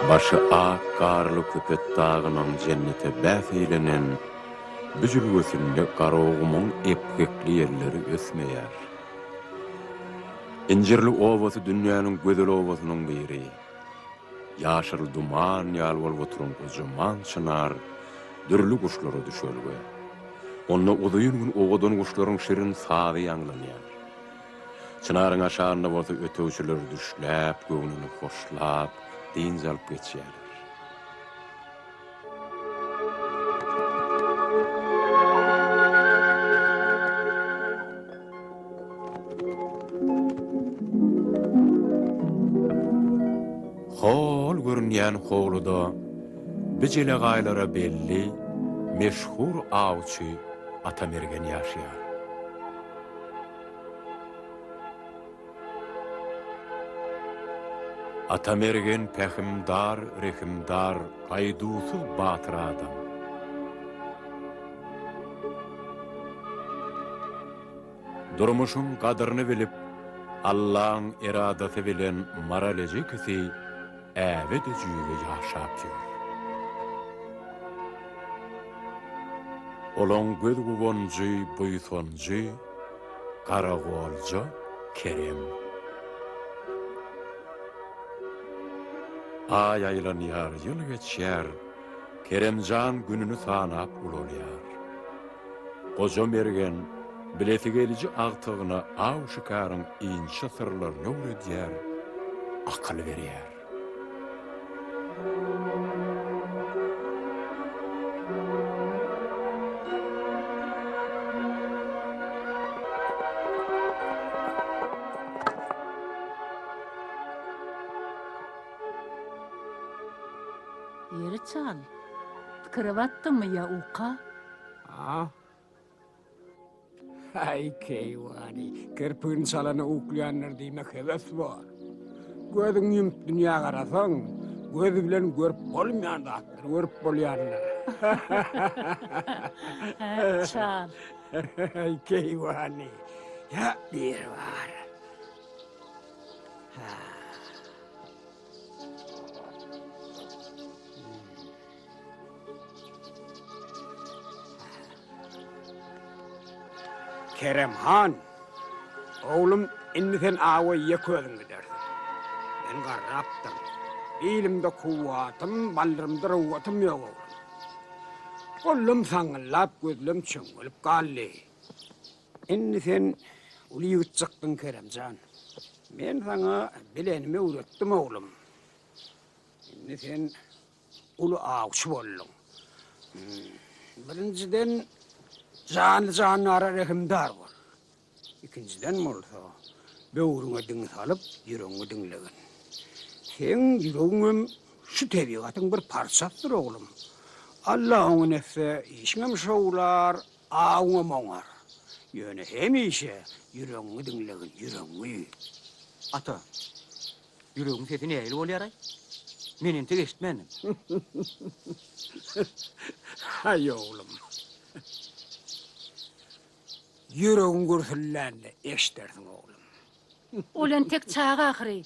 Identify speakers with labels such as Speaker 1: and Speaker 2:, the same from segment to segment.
Speaker 1: Başy ak garly Köpetdagynyň jennete bäs eýlenen bu jülgesinde Garagumuň epgekli ýelleri ösmeýär. Injirli obasy dünýäniň gözel obasynyň biri. Ýaşyl duman ýaly bolup oturan gojaman çynar dürli guşlara düşelge. Onda uzyn gün owadan guşlaryň şirin sazy ýaňlanýar. Çynaryň aşagynda bolsa ötegçiler düşläp, göwnüni hoşlap, dynç alyp geçýärler. Hol görünýän howluda bi jelegaýlara belli, meşhur awçy Atamergen ýaşaýar. Atamergen pähimdar, rehimdar, gaýduwsyz batyr adam. Durmuşyň gadyryny bilip, Allaň eradasy bilen Maral ejekisi äbe-de-jüýbe ýaşap ýör. Olaň göz guwanjy, buýsanjy Garagolja Kerem. Aý aýlanýar, ýyl geçýär, Keremjan gününi sanap ulalýar. Goja Mergen bilesigeliji agtygyna aw-şikaryň inçe syrlaryny öwredýär, akyl berýär.
Speaker 2: Ýeri çal, pikire batdyňmy ýa uka?
Speaker 3: A? Aý, keýwany, kirpigini çalana uklaýandyr diýmek hebes bor. Gözüňi ýumup dünýä garasaň, göz bilen görüp bolmaýan zatlary görüp bolýandyr.
Speaker 2: Hä, çal.
Speaker 3: Aý, keýwany, ýa biri bar. Hä. Kerem han, oglum, indi sen awa ýeke özüň gidersiň. Men garrapdyryn. Bilimde kuwwatym, baldyrymda röwwatym ýok, oglum. Gollum saňňyldap, gözlem çöňňelip galdy. Indi sen uly ýigit çykdyň, Kerem jan. Men saňa bilenimi öwretdim, oglum. Indi sen uly awçy bolduň. Birinjiden, janly-jandara rehimdar bol. Ikinjiden bolsa, böwrüňe diň salyp, ýüregiňi diňlegin. Seň ýüregiňem şu tebigatyň bir parçasydyr, oglum. Alla oňyn etse, işiňem şowlar, awyňam oňar. Ýöne hemişe ýüregiňi diňlegin, ýüregiňi.
Speaker 4: Ata, Ýüregiň sesi nähili bolýar-aý? Men entek eşitmändim.
Speaker 3: Haý, oglum. Ýüregiň gürsüldände eşidersiň, oglum.
Speaker 2: Ol entek çaga ahyry.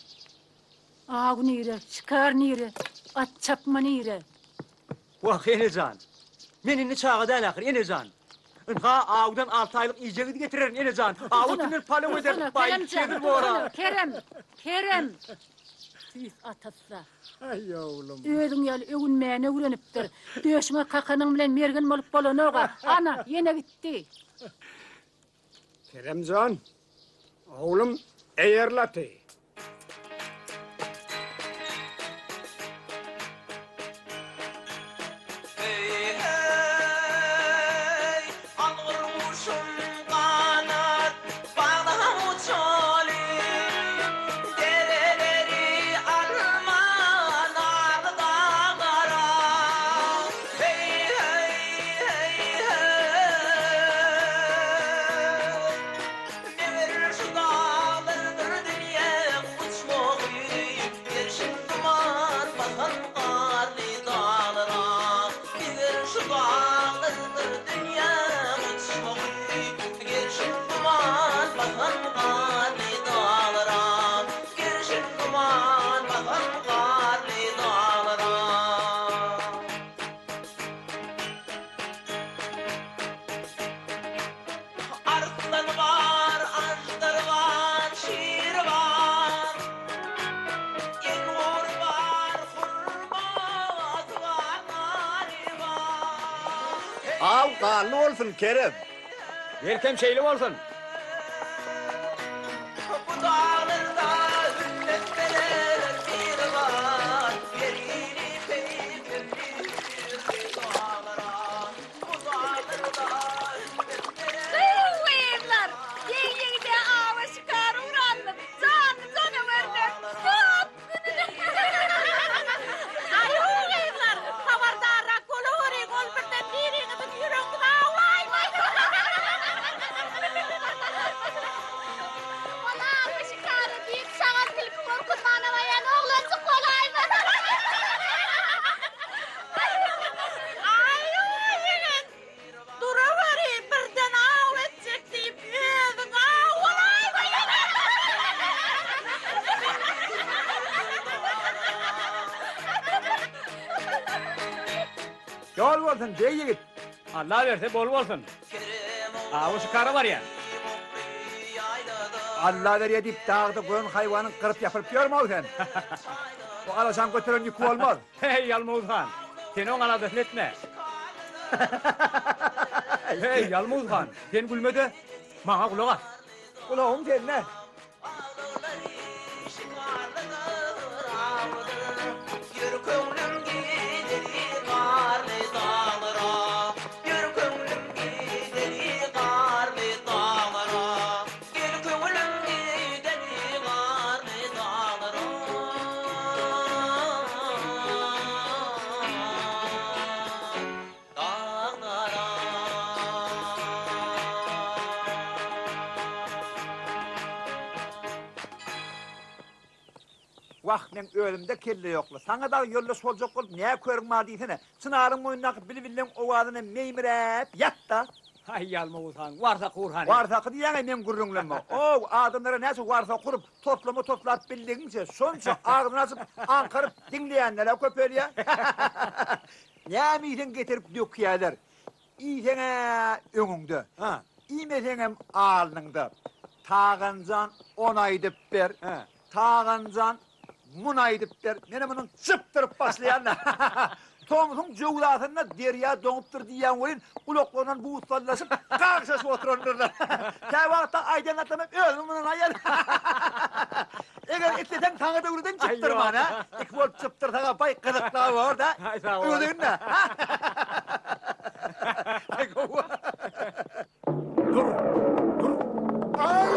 Speaker 2: Aw nire, şikar nire, at çapma nire?
Speaker 4: Wah, ene jan! Men indi çaga däl ahyry, ene jan! Ynha, awdan alty aýlyk iýjegidi getirerin, ene jan! Aw etinden palaw ederis, baý, hezil bor-a!
Speaker 2: Kerem, Kerem! Tüýs atasy-da.
Speaker 3: Aý, oglum.
Speaker 2: Özüň ýaly öwünmäni öwrenipdir. Döşüňe kakanyň bilen mergen bolup bolanok-a. Ana, ýene gitdi.
Speaker 3: Kerem jan, oglum, eýerle aty.
Speaker 5: Aw ganly bolsun, Kerem!
Speaker 4: Belkem şeýle bolsun.
Speaker 6: Bu daglarda hümmet berer biri bar, Perili peýkerli daglara. Bu daglarda hümmet berer
Speaker 7: Gyzlar, ýeg-ýegde awa şikar ugrandyk, janly janawerler köp gününe. Aý-ow gyzlar, habardarrak bolaweriň, ol birden biriňiziň ýüregiňizi awlaýmasyn. Ol awa şikara diýip şagal tilki gorkuzmana barýan oglanjyk bolaýmasyn. Aý-ow ýigit, Duraweri, birden aw etjek diýip, özüň aw bolaýma ýene!
Speaker 4: Ýol bolsun, beg ýigit! Alla berse, bol bolsun. Awa şikara barýan.
Speaker 5: Alla berýä diýip, dagda gören haýwanyň gyryp ýapyryp ýörme-ow sen. Bu alaşaň göteren ýüki bolmaz.
Speaker 4: Heý, Ýalmawuz han, sen oň aladasyny etme. Heý, Ýalmawuz han, sen gülme-de, maňa gulak as.
Speaker 5: Gulagym sende.
Speaker 6: Gel köňlüm gideli garly daglara. Daglara.
Speaker 5: Wah, meň özümde kelle ýokla. Saňa dagy ýoldaş boljak bolup nä körüň bar diýsene. Çynaryň boýundaky bilbilleň owazyna meýmiräp ýat-da.
Speaker 4: Haý, ýalmawuz han, warsaky ur hany.
Speaker 5: Warsaky diýýäň-eý meň gürrüňlemme. Ow, adamlara näçe warsaky urup, toslama toslap bildigiňçe, şonça agzyny açyp, aňkaryp diňleýänler-ä köpelýär. Näme iýseň getirip dökýärler. Iýseň-ä öňüňde, iýmeseňem alnyňda. Taganjan ony aýdyp ber. Taganjan muny aýdyp ber, menem munuň çypdyryp başlaýan-da. Tomsuň jöwzasynda derýa doňupdyr diýýän welin, gulaklaryndan buz sallaşyp, gagşaşyp oturandyrlar. Käwagtda aýdan zatlarymy özüm ynanaýan. Eger isleseň saňa-da öwreden çypdyrman, hä? Iki bolup çypdyrsaň-a baý gyzykly bor-da. Öwredegin-dä. Aý gowy.
Speaker 4: Dur! Dur!
Speaker 5: Aý!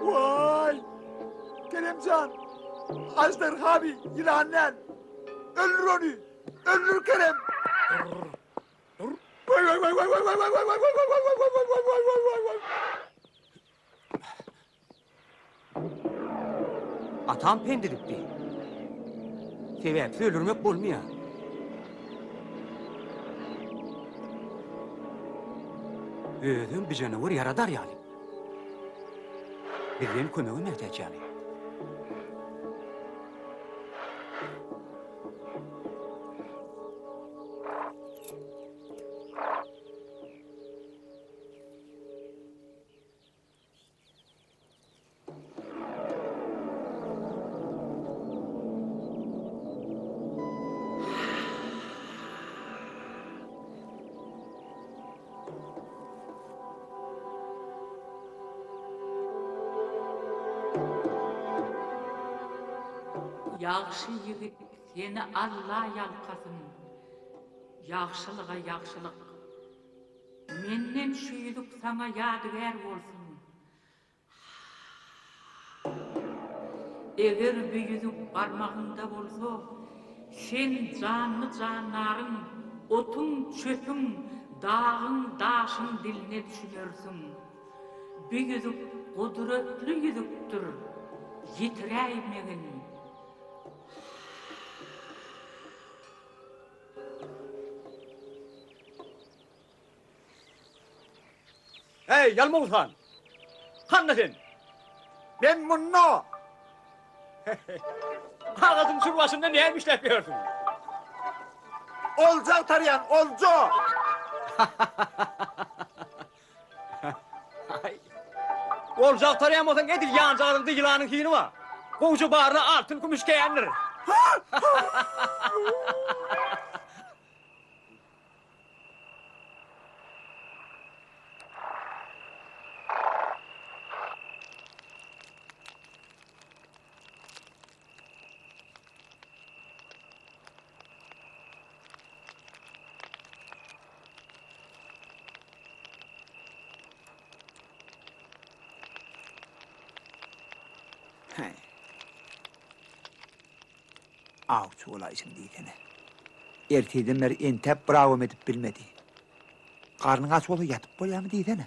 Speaker 5: Waý! Keremjan! Aždarha bi, ýylan däl! Öldür ony! Öldür Kerem!
Speaker 4: Dur! Dur!
Speaker 5: Waý waý waý waý waý waý waý waý waý waý waý waý waý waý waý waý waý!
Speaker 4: Atam pent edipdi. Sebäpsiz öldürmek bolmaýar. Özem bijanawar ýaradar ýaly. Bizden kömege mätäç ýaly.
Speaker 8: Ýagşy ýigit seni Alla ýalkasyn, Ýagşylyga ýagşylyk. Menden şu ýüzük saňa ýadygär bolsun. Eger bu ýüzük barmagyňda bolsa, sen janly-jandaryň, otuň-çöpüň, dagyň-daşyň diline düşünersiň. Bu ýüzük gudratly ýüzükdir, ýitiräýmegin.
Speaker 4: Eý, Ýalmawuz han! Handa sen?
Speaker 5: Men munda!
Speaker 4: Agajyň çür başynda näme işläp ýörsüň?
Speaker 5: Olja agtarýan, olja!
Speaker 4: Aý. Olja agtarýan bolsaň edil ýanjagazyňda ýylanyň hini bar. Gowja barla altyn kümüş kändir.
Speaker 5: Häý. Awçy bolaýşyň diýsene. Ertirden bäri entäp bir awam edip bilmedi. Garnyň aç bolsa ýatyp bolýarmy diýsene.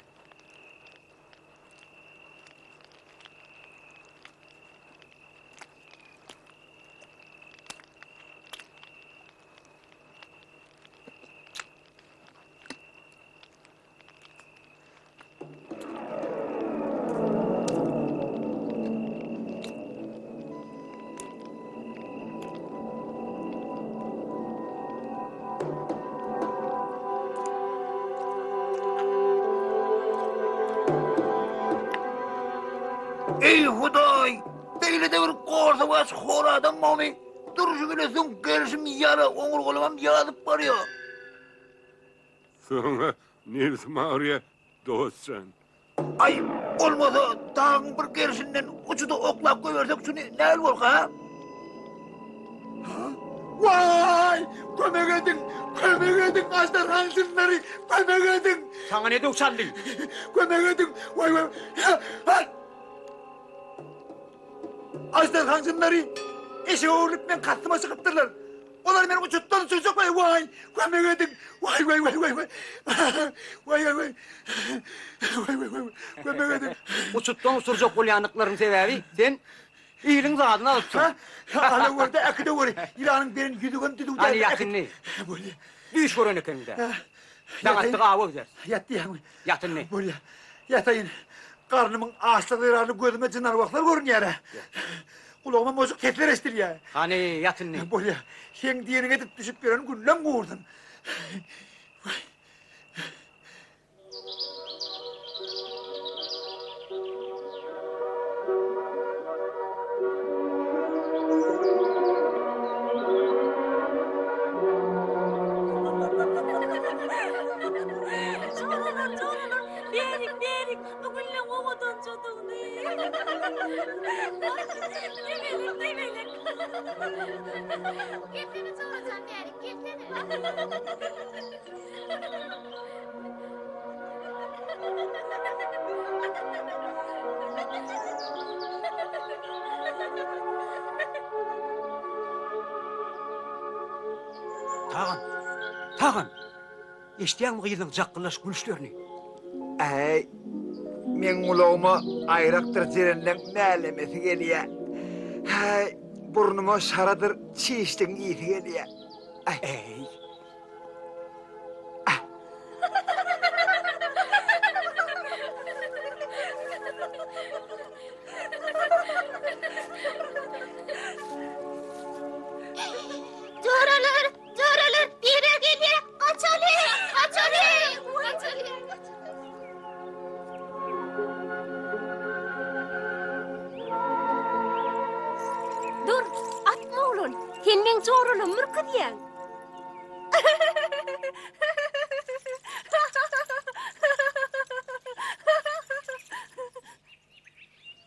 Speaker 5: Eý Hudaý! Beýle-de bir gorsawaç hor adam barmy? Durşy bile süňk gerşim ýala, oňurgalamam ýazyp barýar.
Speaker 9: Saňa nebsim agyrýa, dost jan.
Speaker 5: Aý, bolmasa dagyň bir gerşinden uçuda oklap goýbersek şuny näl bolka, ha? Waý! Kömek ediň! Kömek ediň! Aždarhaň jynlary! Kömek ediň!
Speaker 4: Saňa ne döw çaldy?
Speaker 5: Kömek ediň! Waý, waý! Ha! Aždarhaň jynlary eşege öwrülip meň kastyma çykypdyrlar. Olar meni uçutdan uçurjak waý waý! Kömek ediň! Waý waý waý waý waý! Waý waý waý! Waý waý waý! Kömek ediň!
Speaker 4: Uçutdan uçurjak bolýandyklaryň sebäbi sen iliň zadyny alypsyň.
Speaker 5: Ha, alawerde äkideweri. Ýylanyň beren ýüzügem düzüw däl.
Speaker 4: Hany ýat indi.
Speaker 5: Bolýa.
Speaker 4: Düýş gören ekeniň-dä. Daň atdyk awa gideris.
Speaker 5: Ýat diýýäňmi?
Speaker 4: Ýat indi.
Speaker 5: Bolýa. Ýataýyn. Garnymyň açlygy zerarly gözüme jyn-arwahlar görünýär-ä. Gulagyma mojuk sesler eşidilýär.
Speaker 4: Hany, ýat indi.
Speaker 5: Bolýa. Seň diýeniňi edip düşüp ýören günlem gursun.
Speaker 7: Joralar, joralar, beriň, beriň, bu gülleň owadanjadygyny. Debelek, debelek.
Speaker 10: Gelsene jorajan bärik, gelsene.
Speaker 4: Tagan! Tagan! Eşidýäňmi gyzyň jakgyllaş gülüşlerini?
Speaker 5: Äý, meň gulagyma aýrakdyr jerenleň mälemesi gelýä. Häý, burnuma şaradyr çişligiň ysy gelýä.
Speaker 4: Äý!
Speaker 10: Joralar, joralar, biri gelýär, gaçaly, gaçaly, gaçaly.
Speaker 7: Dur, atma oglan, sen meň joralamy ürküzýäň.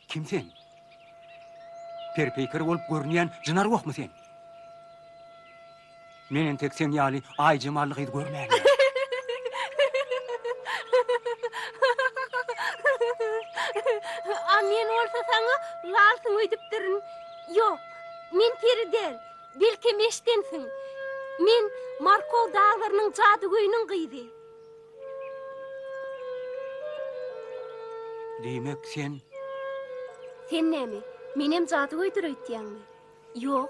Speaker 4: Kim sen? Perpeýker bolup görünýän jyn-arwahmy sen? Men entek seň ýaly aý jemally gyz görmändim.
Speaker 7: A men bolsa saňa lalsyň öýdüpdirin. Ýok, men peri däl. Belkem eşdensiň. Men Markow daglarynyň jadygöýüniň gyzy.
Speaker 4: Diýmek, sen.
Speaker 7: Sen näme, menem jadygöýdür öýtýäňmi? Ýok,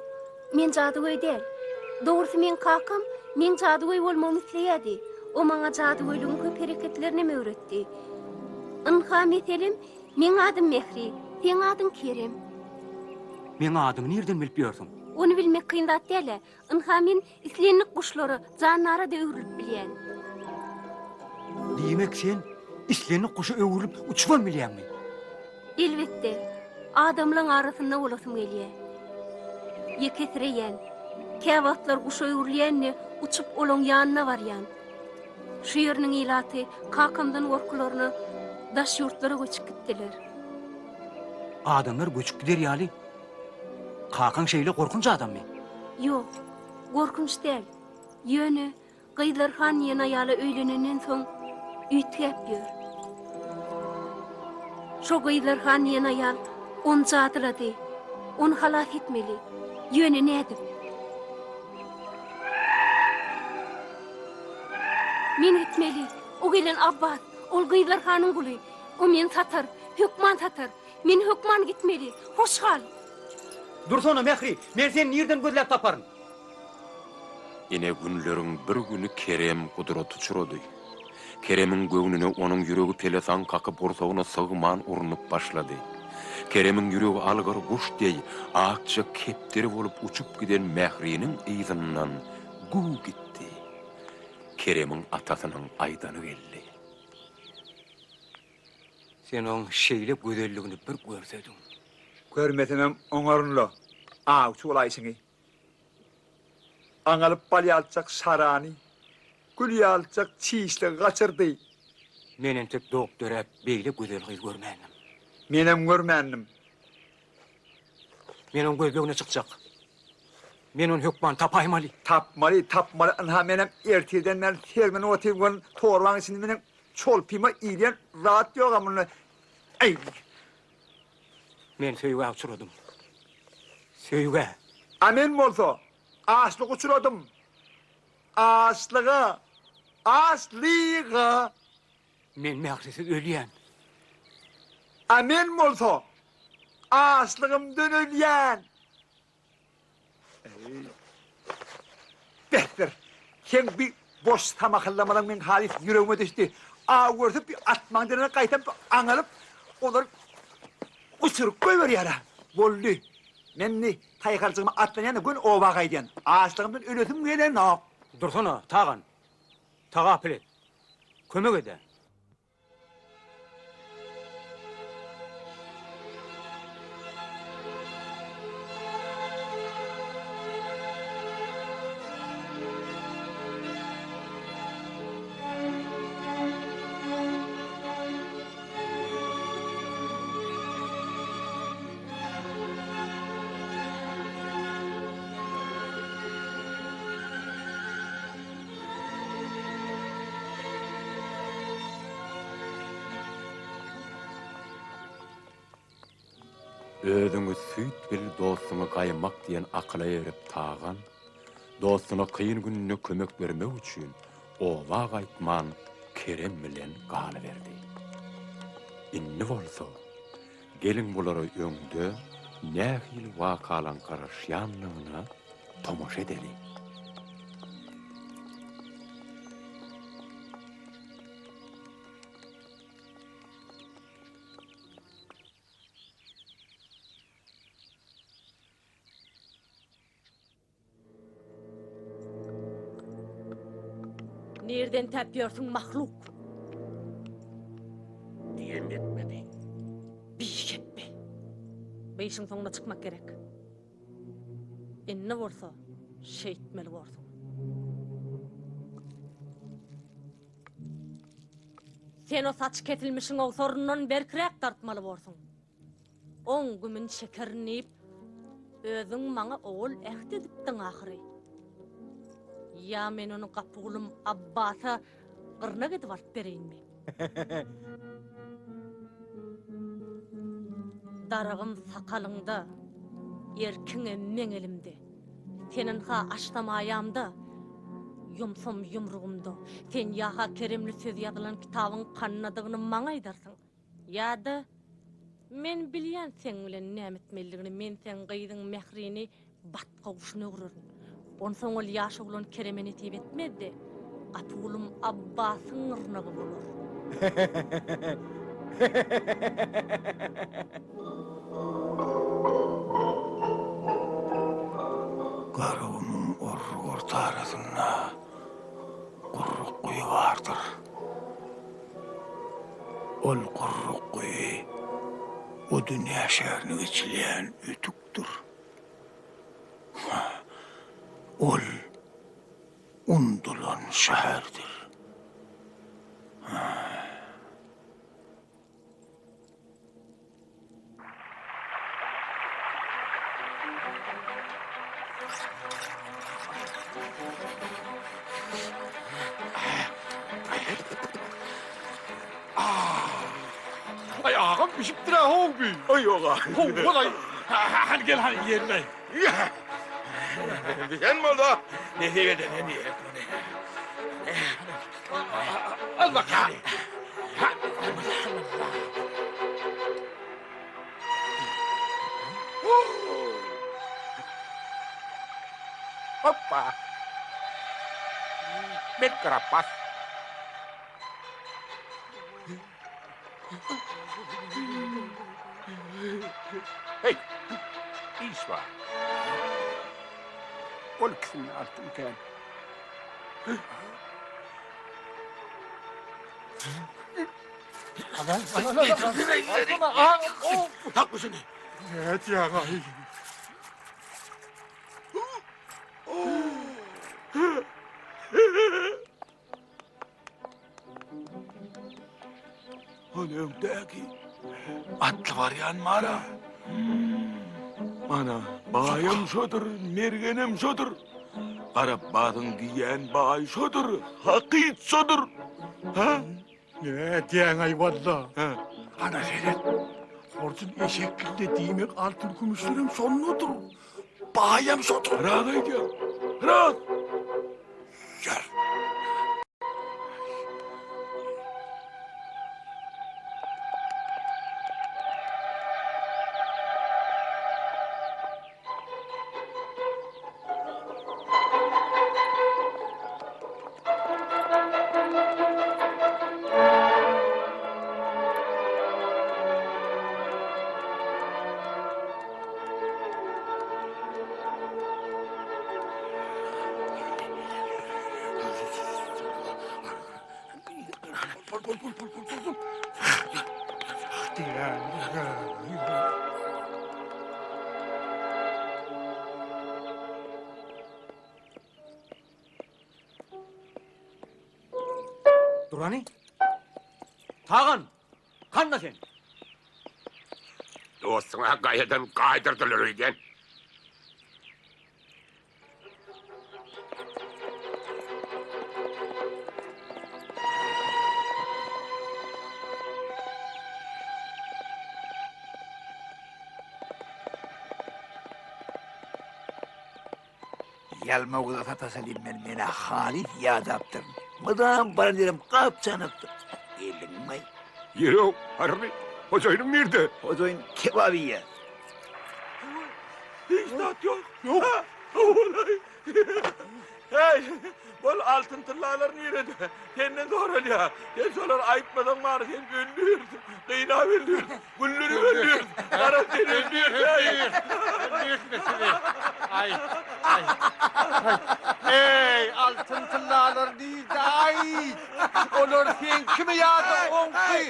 Speaker 7: men jadygöý däl. Dogrusy meň kakam meň jadygöý bolmagymy isleýärdi. O maňa jadygöýlügiň köp hereketlerinem öwretdi. Ynha, meselem, meň adym Mähri, seň adyň Kerem.
Speaker 4: Meň adymy nirden bilip ýörsüň?
Speaker 7: Ony bilmek kyn zat däl-ä. Ynha, men islendik guşlara, jandara-da öwrülip bilýän.
Speaker 4: Diýmek, sen islendik guşa öwrülip uçubam bilýäňmi?
Speaker 7: Elbetde, adamlaň arasynda bolasym gelýär. Ýekesireýän. Käwagtlar guşa öwrülýän-de, uçup olaň ýanyna barýan. Şu ýeriniň ilaty kakamdan gorkularyna daş ýurtlara göçüp gitdiler.
Speaker 4: Adamlar göçüp gider ýaly, kakaň şeýle gorkunç adammy?
Speaker 7: Ýok, gorkunç däl. Ýöne Gyzlar han diýen aýala öýlenenden soň üýtgäp ýör. Şo Gyzlar han diýen aýal ony jadylady. Ony halas etmeli. Ýöne nädip? Men gitmeli. O gelen Abbas. Ol Gyzlar hanyň guly. O meni satar. Hökman satar. Men hökman gitmeli. Hoş gal.
Speaker 4: Dursana, Mähri! Men seni nirden gözläp taparyn?
Speaker 1: Ine günleriň bir güni Kerem gudraty uçrady. Keremiň göwnüne onuň ýüregi pelesaň kakyp gursagyna sygman urnup başlady. Keremiň ýüregi algyr guş deý akja kepderi bolup uçup giden Mähriniň yzyndan güw gitdi. Keremiň atasynyň aýdany geldi.
Speaker 4: Sen oň şeýle gözelligini bir görsediň.
Speaker 5: Görmesemem oňaryn-la, awçy bolaýşyňy. Aňalyp bal ýalyjak şarany, gül ýalyjak çişligi gaçyrdy.
Speaker 4: Men entek dogup-döräp beýle gözel gyz görmändim.
Speaker 5: Menem görmändim.
Speaker 4: Men oň gözlegine çykjak. Men ony hökman tapaýmaly.
Speaker 5: Tapmaly, tapmaly. Ynha menem ertirden bäri sermenip otyryn, görün, torbaň içinde meniň çolpyma iýilýän zat ýog-a munda. Eý!
Speaker 4: Men söýgä uçradym. Söýgä.
Speaker 5: A men bolsa açlyga uçradym. Açlyga! Açlyga!
Speaker 4: Men mährisiz ölýän.
Speaker 5: A men bolsa açlygymdan ölýän. Besdir. Seň bi boş samahyllamalyň meň halys ýüregime düşdi. Aw görse bi atmaň derine gaýtam aňalyp, olary uçuryp goýberýär-ä. Boldy. Men indi taýharjygyma atlanýan-da göni oba gaýdýan. Açlygymdan ölesim gelenok.
Speaker 4: Dursana, Tagan. Tagapyl et. Kömek ed-ä.
Speaker 1: Özüňi süýt bil, dostuňy gaýmak diýen akyla erip Tagan, dostuna kyn gününde kömek bermek üçin oba gaýtman Kerem bilen galyberdi. Indi bolsa, geliň bulara öňde nähili wakalaň garaşýandygyna tomaşa edeliň.
Speaker 11: Nirden täp ýörsüň mahluk?
Speaker 12: Diýen etmedi.
Speaker 11: Bişepbe. Bu işiň soňuna çykmak gerek. Indi bolsa şeýtmeli borsuň. Sen o saç kesilmişiň owsaryndan berkräk dartmaly borsuň. Oň gümün çekerin diýip, özüň maňa owal äht edipdiň ahyry. Ýa men ony gapygulym Abbasa gyrnak edip alyp bereýinmi? Daragym sakalyňda, erkiňem meň elimde. Sen ynha açsam aýamda, ýumsam ýumrugymda. Sen ýa-ha keremli söz ýazylan kitabyň kannadygyny maňa aýdarsyň. Ýa-da, men bilýän seň bilen näme etmelidigini, men seň gyzyň Mährini batga guşuna öwrerin. Onsoň ol ýaş oglan Kereme nesip etmez-de, Gapygulym Abbasyň gyrnagy bolar.
Speaker 12: Garagumuň orruk-orta arasynda gurruk guýy bardyr. Ol gurruk guýy. O dünýä şäherine geçilýän ötükdir. Ol undulan şäherdir.
Speaker 9: Ay agam bişipdir-ä how bi. Aý ýog-a. How-holaý. Hany gel hany iýelim-äý.
Speaker 12: Bişen bolsa, nesip edenden iýeris muny.
Speaker 9: Al bakalım.
Speaker 5: Hoppa. Bet karapas.
Speaker 9: Hey, iş bar.
Speaker 3: Ol ikisini altyn kän.
Speaker 12: Tak şuny.
Speaker 9: Evet ya.
Speaker 12: Ol öňdäki atly barýan mara. Mana baýam şodur, mergenem şodur. Garapbazyň diýýän baýy şodur, hakyt şodur. Ha?
Speaker 13: Ne diýäň-aý walla? Ana seret. Horjun eşekgilde diýmek altyn kümüşlerem şondadyr.
Speaker 12: Baýam şodur. Ras aýdýaň. Ras. Ýör.
Speaker 4: Durany. Tagan, handa sen?
Speaker 9: Dostuňa gaýadan gaýdyrdylar öýdýän.
Speaker 5: Ýalmawuza sataşaly men menä halys ýadapdyryn. Mydam baran ýerim gap-çanakdyr. Geldiňmi?
Speaker 9: Ýeri-ow, harby, hojaýynyň nirde?
Speaker 5: Hojaýyn kebap iýýär.
Speaker 12: Hiç zat ýok. Ýok. Howalaý. Heý, bol altyn tyllalar nirede? Senden soralýar. Sen şolary aýtmasaň bary sen öldüris. Gynap öldüris. Güldürip öldüris. Gara sen öldüris.
Speaker 4: Öldüris sizi. Aý, aý. Eý, altyn tyllalar nirde? Aý! Olar seňkimi ýa-da oňky?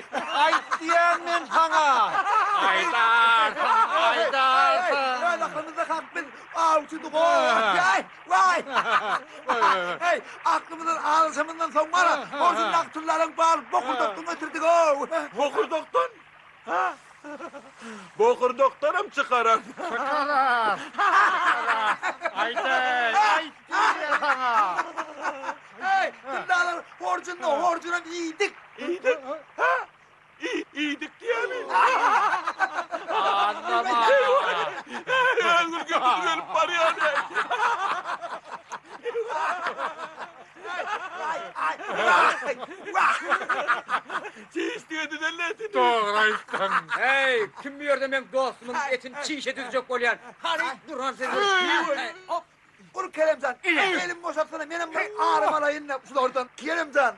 Speaker 4: Aýt diýýän men saňa! Aýdarsyň, aýdarsyň!
Speaker 5: Öz aklymyzda kak biz awçydyk-ow! Waý, waý! Heý, aklymyzdan azaşamyzdan soň wara, horjundaky tyllalaryň baryny bokurdakdan götürdik-ow!
Speaker 12: Bokurdakdan? Ha? Bokurdakdanam çykarar.
Speaker 4: Çykarar, çykarar. Aýdaý, aýt diýýän saňa!
Speaker 5: Heý, tyllalar horjunda, horjunam iýdik.
Speaker 12: Iýdik? Ha? Iýdik diýýämi?
Speaker 4: Annama!
Speaker 12: Öňür götür gelip barýan. Çiş diýe düzeldi etini.
Speaker 9: Dogry aýtdyň.
Speaker 4: Heý, kim bu ýerde meň dostumyň etini çişe düzjek bolýan? Hany, duran sen.
Speaker 5: Hop, ur Keremjan. Elimi boşatsana, menem bir aram alaýyn-da şulardan. Keremjan.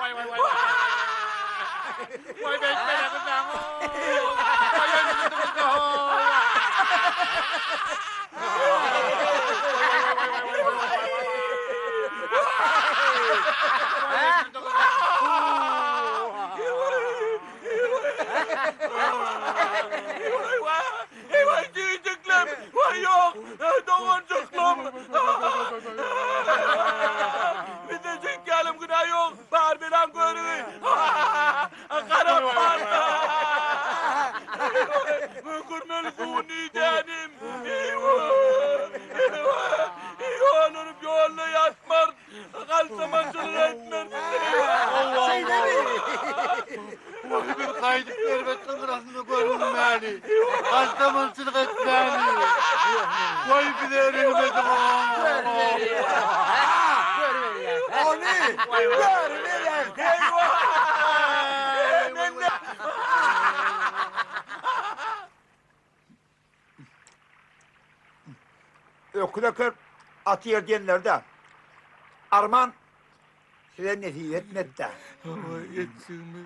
Speaker 9: Waý waý waý. Waý beýtmeli gyzlaň. Waý öldürdüňiz
Speaker 5: Ony görüberýäs. Öküz eker, at ýer diýenleri-dä. Arman, size nesip etmedi-dä.
Speaker 12: Etjigimi.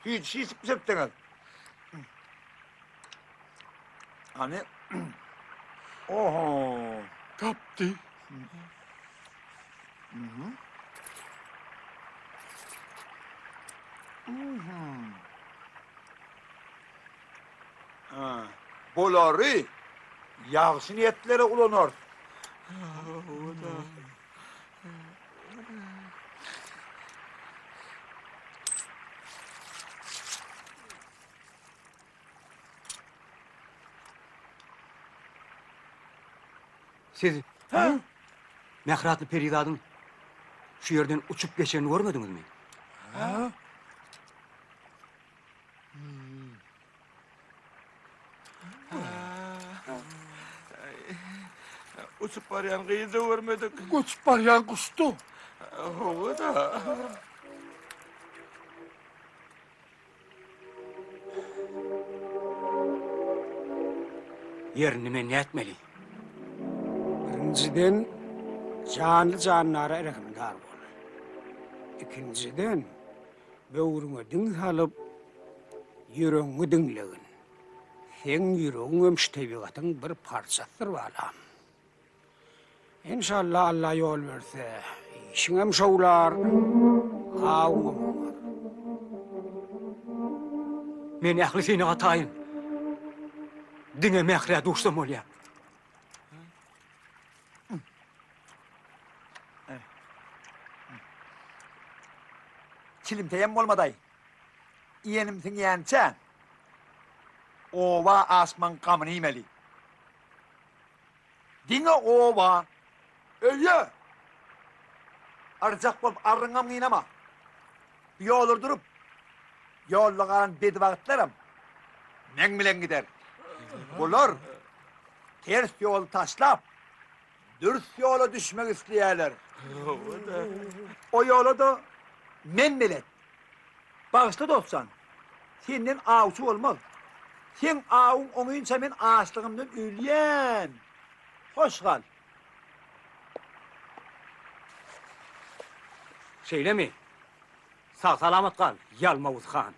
Speaker 5: Süýji şişip bişiripdiňiz. Hany. Oho.
Speaker 13: Tapdy.
Speaker 5: Mhm. Mhm. Ha, bulary ýagşy niýetlere ulanarys.
Speaker 4: Siz Mähri atly perizadyň şu ýerden uçup geçenini görmediňizmi?
Speaker 13: Hä?
Speaker 12: Uçup barýan gyzy-da görmedik.
Speaker 13: Göçüp barýan guşdy.
Speaker 12: Hawa-da.
Speaker 4: Ýerinde men nätmeli?
Speaker 3: Birinjiden, janly-jandara rehimdar bol. Ikinjiden, böwrüňe diň salyp, ýüregiňi diňlegin. Seň ýüregiňem şu tebigatyň bir parçasydyr, balam. Enşalla Alla ýol berse, işiňem şowlar, awuňam oňar.
Speaker 4: Men ähli synaga taýyn. Diňe Mährä duşsam bolýar.
Speaker 5: Çilimteýem bolmadaý. Iýenim siňýänçä, oba aşmaň gamyny iýmeli. Diňe oba, öýe! Arjak bolup arryňam gynama. Bu ýollar durup, ýolda galan bedibagtlaram meň bilen gider. Bular ters ýoly taşlap, dürs ýola düşmek isleýärler. O ýola-da men belet. Bagyşla dostjan, senden awçy bolmaz. Seň awuň oňynça men açlygymdan ölýän. Hoş gal.
Speaker 4: Şeýlemi? Sag-salamat gal, Ýalmawuz han.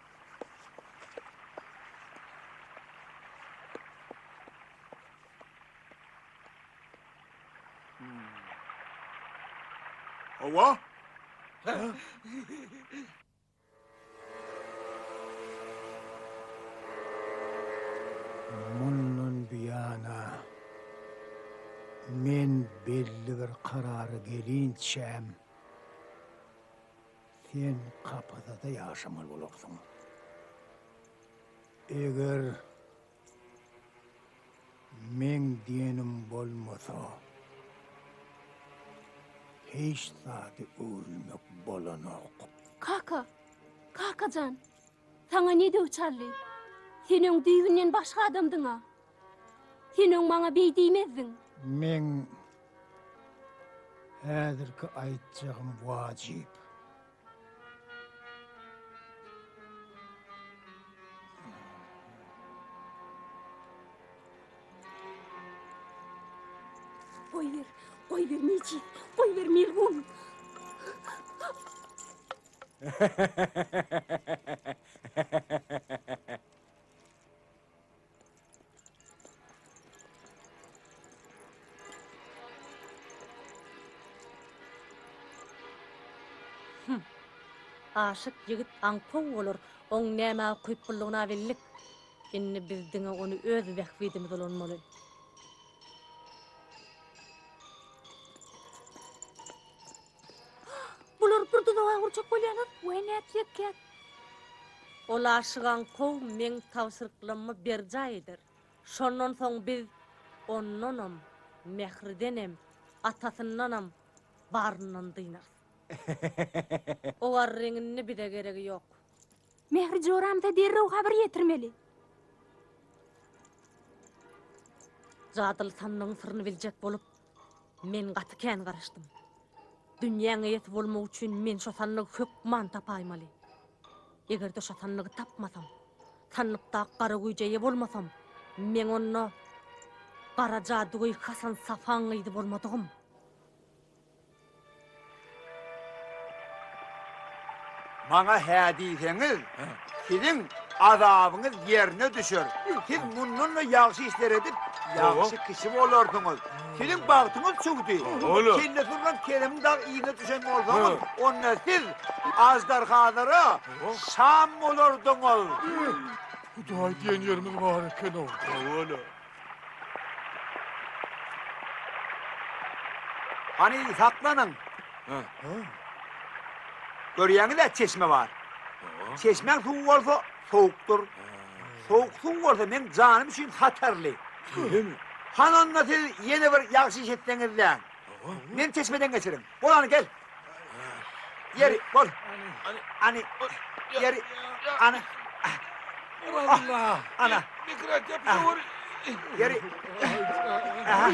Speaker 5: Hawa.
Speaker 3: Mundan buýana men belli bir karara gelinçäm, sen kapasada ýaşamaly bolarsyň. Eger Meň diýenim bolmasa, hiç zady öwrülmek bolanok.
Speaker 7: Kaka, kaka jan, saňa ne döw çaldy? Sen öň düýbünden başga adamdyň-a. Sen öň maňa beý diýmezdiň.
Speaker 3: Meň häzirki aýtjagym wajyp.
Speaker 7: Goýber, goýber Mejit, goýber melgun.
Speaker 11: Hum. Aşyk ýigit aňkow bolar, oň nämä ukyplylygyna bellik. Indi biz diňe ony öz bähbidimize ulanmaly.
Speaker 7: Bular bir duzaga gurjak bolýarlar. Weý nätjekkäk?
Speaker 11: Ol aşyk aňkow meň tabşyryklammy berjaý eder. Şondan soň biz ondanam, Mähridenem, atasyndanam baryndan dynarys. O garryň indi bize geregi ýok.
Speaker 7: Mähri joramyza derrew habar ýetirmeli.
Speaker 11: Jadyly sandygyň syryny biljek bolup, men gaty kän garaşdym. Dünýäň eýesi bolmak üçin men şo sandygy hökman tapaýmaly. Eger-de şo sandygy tapmasam, sandykdaky gara güýje eýe bolmasam, meň onda gara jadygöý Hasan Safaň gyzy bolmadygym.
Speaker 5: Maňa hä diýseňiz, siziň azabyňyz ýerine düşer. Siz mundan-da ýagşy işler edip, ýagşy kişi bolarsyňyz. Siziň bagtyňyz çüwdi. Kellesi urlan Keremiň dagy yzyna düşen bolsaňyz, onda siz aždarhalara şam bolardyňyz.
Speaker 13: Hudaý diýen ýerimiz bar eken-ow.
Speaker 5: Hany saklanyň. Görýäňiz-ä çeşme bar. Çeşmäň suwy bolsa sowukdyr. Sowuk suw bolsa meň janym üçin hatarly.
Speaker 13: Şeýlemi?
Speaker 5: Hany onda siz ýene bir ýagşy iş etseňiz-läň. Meni çeşmeden geçiriň. Bol hany gel. Ýeri, bol. Hany, ýeri, hany.
Speaker 13: Allah.
Speaker 5: Ana.
Speaker 12: Mikrat ýapyşawur.
Speaker 5: Ýeri. Aha.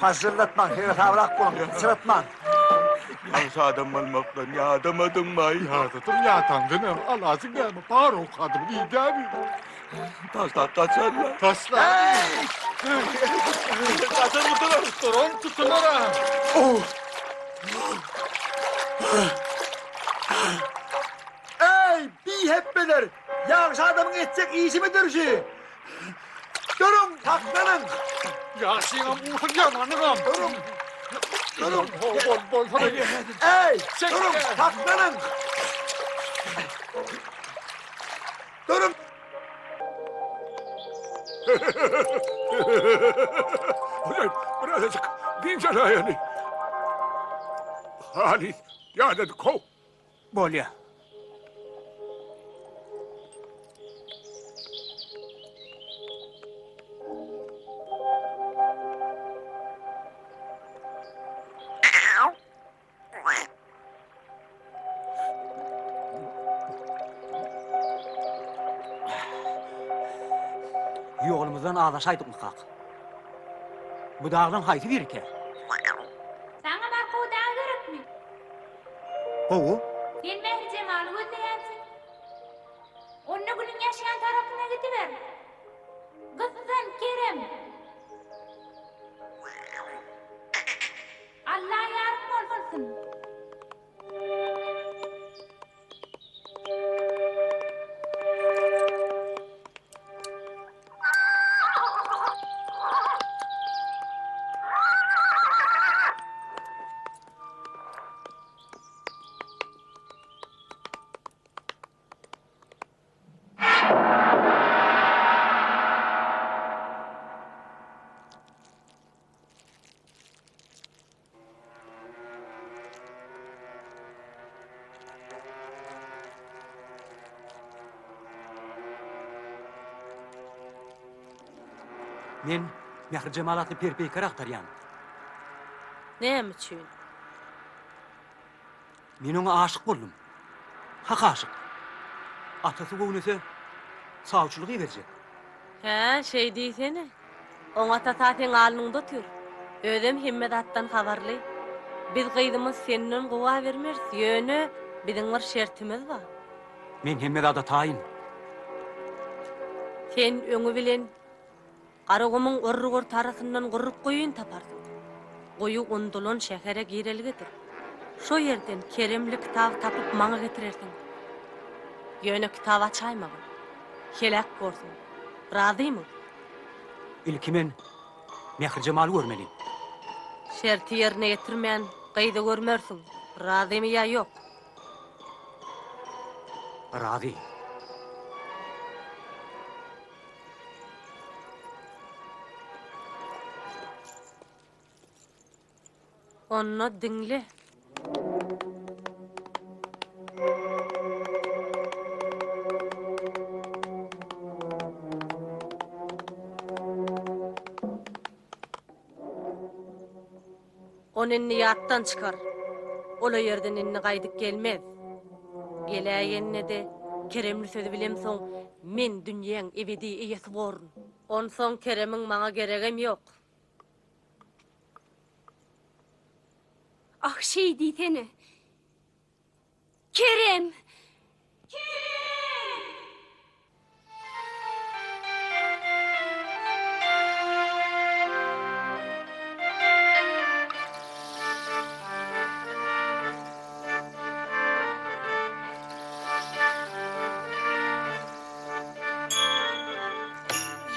Speaker 5: Pažžyldatmaň, seresabrak boluň, syçratmaň.
Speaker 12: Ýagşy adam bolmakdan ýadamadyňmaý?
Speaker 13: Ýadadym, ýadandanam alajyň näme, bar owkadymy iýdämi?
Speaker 12: Taşlap gaçarlar.
Speaker 13: Taşla.
Speaker 12: Gaçar gutular.
Speaker 13: Duran tutular ha.
Speaker 5: Eý, bihepbeler! Ýagşy adamyň etjek işimidir şu? Duruň, saklanyň!
Speaker 13: Ýagşyňam ursun, ýamanyňam.
Speaker 5: Duruň! Duruň!
Speaker 13: Bol, bolsana.
Speaker 5: Eý, duruň, saklanyň! Duruň!
Speaker 12: Birazajyk dynç alaýaly. Halys ýadadyk how.
Speaker 4: Bolýa. Ýolumyzdan azaşaýdykmykak? Bu daglaň haýsy birikä?
Speaker 10: Saňa Markow dagy gerekmi?
Speaker 5: Gowy.
Speaker 10: Sen Mährijemaly gözleýänsiň. Onda Gülüň ýaşaýan tarapyna gidiber. Gyssan, Kerem. Alla ýaryň bolsun.
Speaker 4: Men Mährijemal atly per-peýker agtarýan.
Speaker 11: Näme üçin?
Speaker 4: Men oňa aşyk boldum. Hak aşyk. Atasy göwnese, sawçylyk iberjek.
Speaker 11: Hä, şeý diýsene. Oň atasy-a seň alnyňda otyr. Özem hemme zatdan habarly. Biz gyzymyzy senden gowa bermeris, ýöne biziň bir şertimiz bar.
Speaker 4: Men hemme zada taýyn.
Speaker 11: Sen öňi bilen Garagumuň orruk-orta arasyndan gurruk guýyny taparsyň. Guýy undulan şähere girelgedir. Şo ýerden keremli kitaby tapyp maňa getirersiň. Ýöne kitaby açaýmagyn. Heläk borsuň. Razymyň?
Speaker 4: Ilki men Mährijemaly görmeli.
Speaker 11: Şerti ýerine ýetirmän gyzy görmersiň. Razymy ýa ýok?
Speaker 4: Razy.
Speaker 11: Onda diňle. Ony indi ýatdan çykar. Ol o ýerden indi gaýdyp gelmez. Geläýende-de, keremli sözi bilemsoň, men dünýäň ebedi eýesi borun. Onsoň Keremiň maňa geregem ýok.
Speaker 7: Ah, şeý diýsene. Kerem!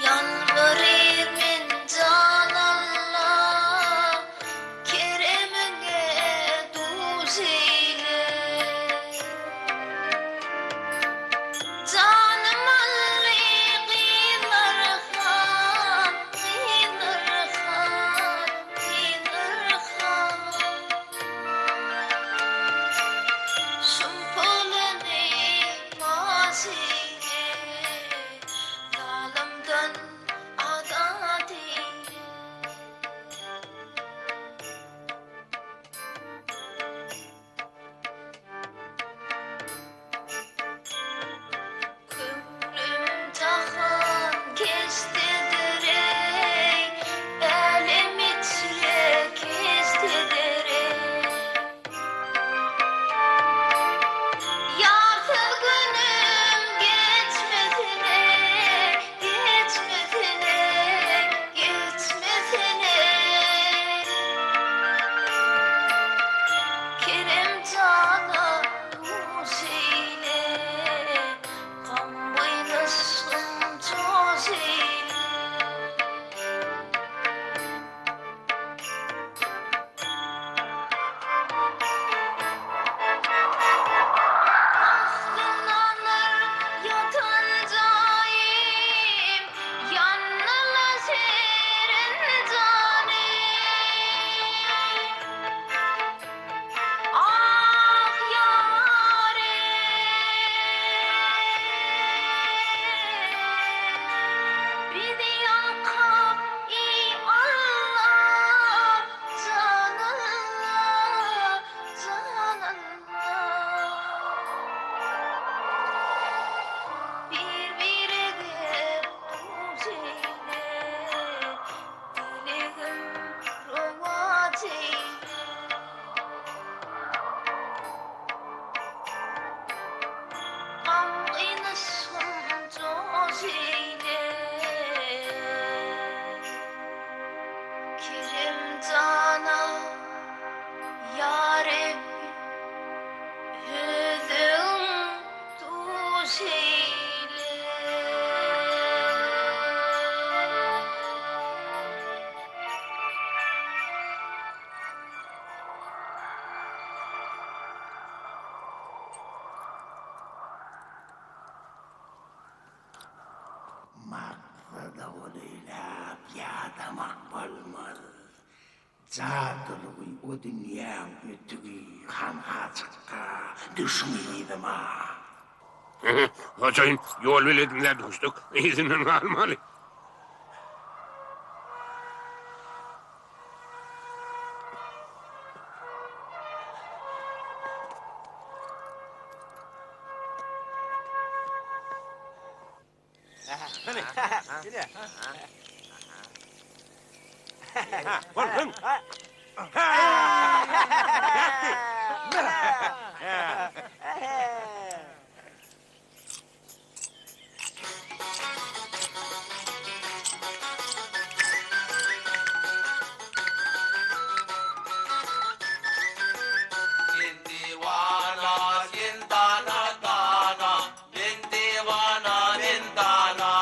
Speaker 6: Ýalbaryr men jan Alla, Keremiňe duz eýle. Janym aldy gyzlar han, gyzlar han, gyzlar han. Şum puluny naz eýle, Zalymdan azat eýle. Köňlüm jahan keşdedir eý, Älem içre keşdedir eý. Ýarsyz günüm geçmesine, geçmesine, geçmesine. Kerem jana duş eýle, Gam yşgym joş eýle. Aslyndandyr ýatan jaýym, Ýannyla şirin janym. Ah, ýarym, Bizi ýalkap, eý, Alla, jan Alla, jan Alla. Bir-birege duş eýle, Dilegim rowaç eýle. Gamgyn yşgym joş eýle. Kerem jana, ýa Reb, özüň duş eýle.
Speaker 14: Maksada golaýlap ýadamak bolmaz. Jadylygy o dünýäň ötügi hanha çykga düşüň yzyma.
Speaker 15: Hojaýyn, ýol beledimiz-ä duşduk, yzyndan galmaly. Bolsun.
Speaker 6: Men diwana, sen dana, dana, Men diwana, men dana.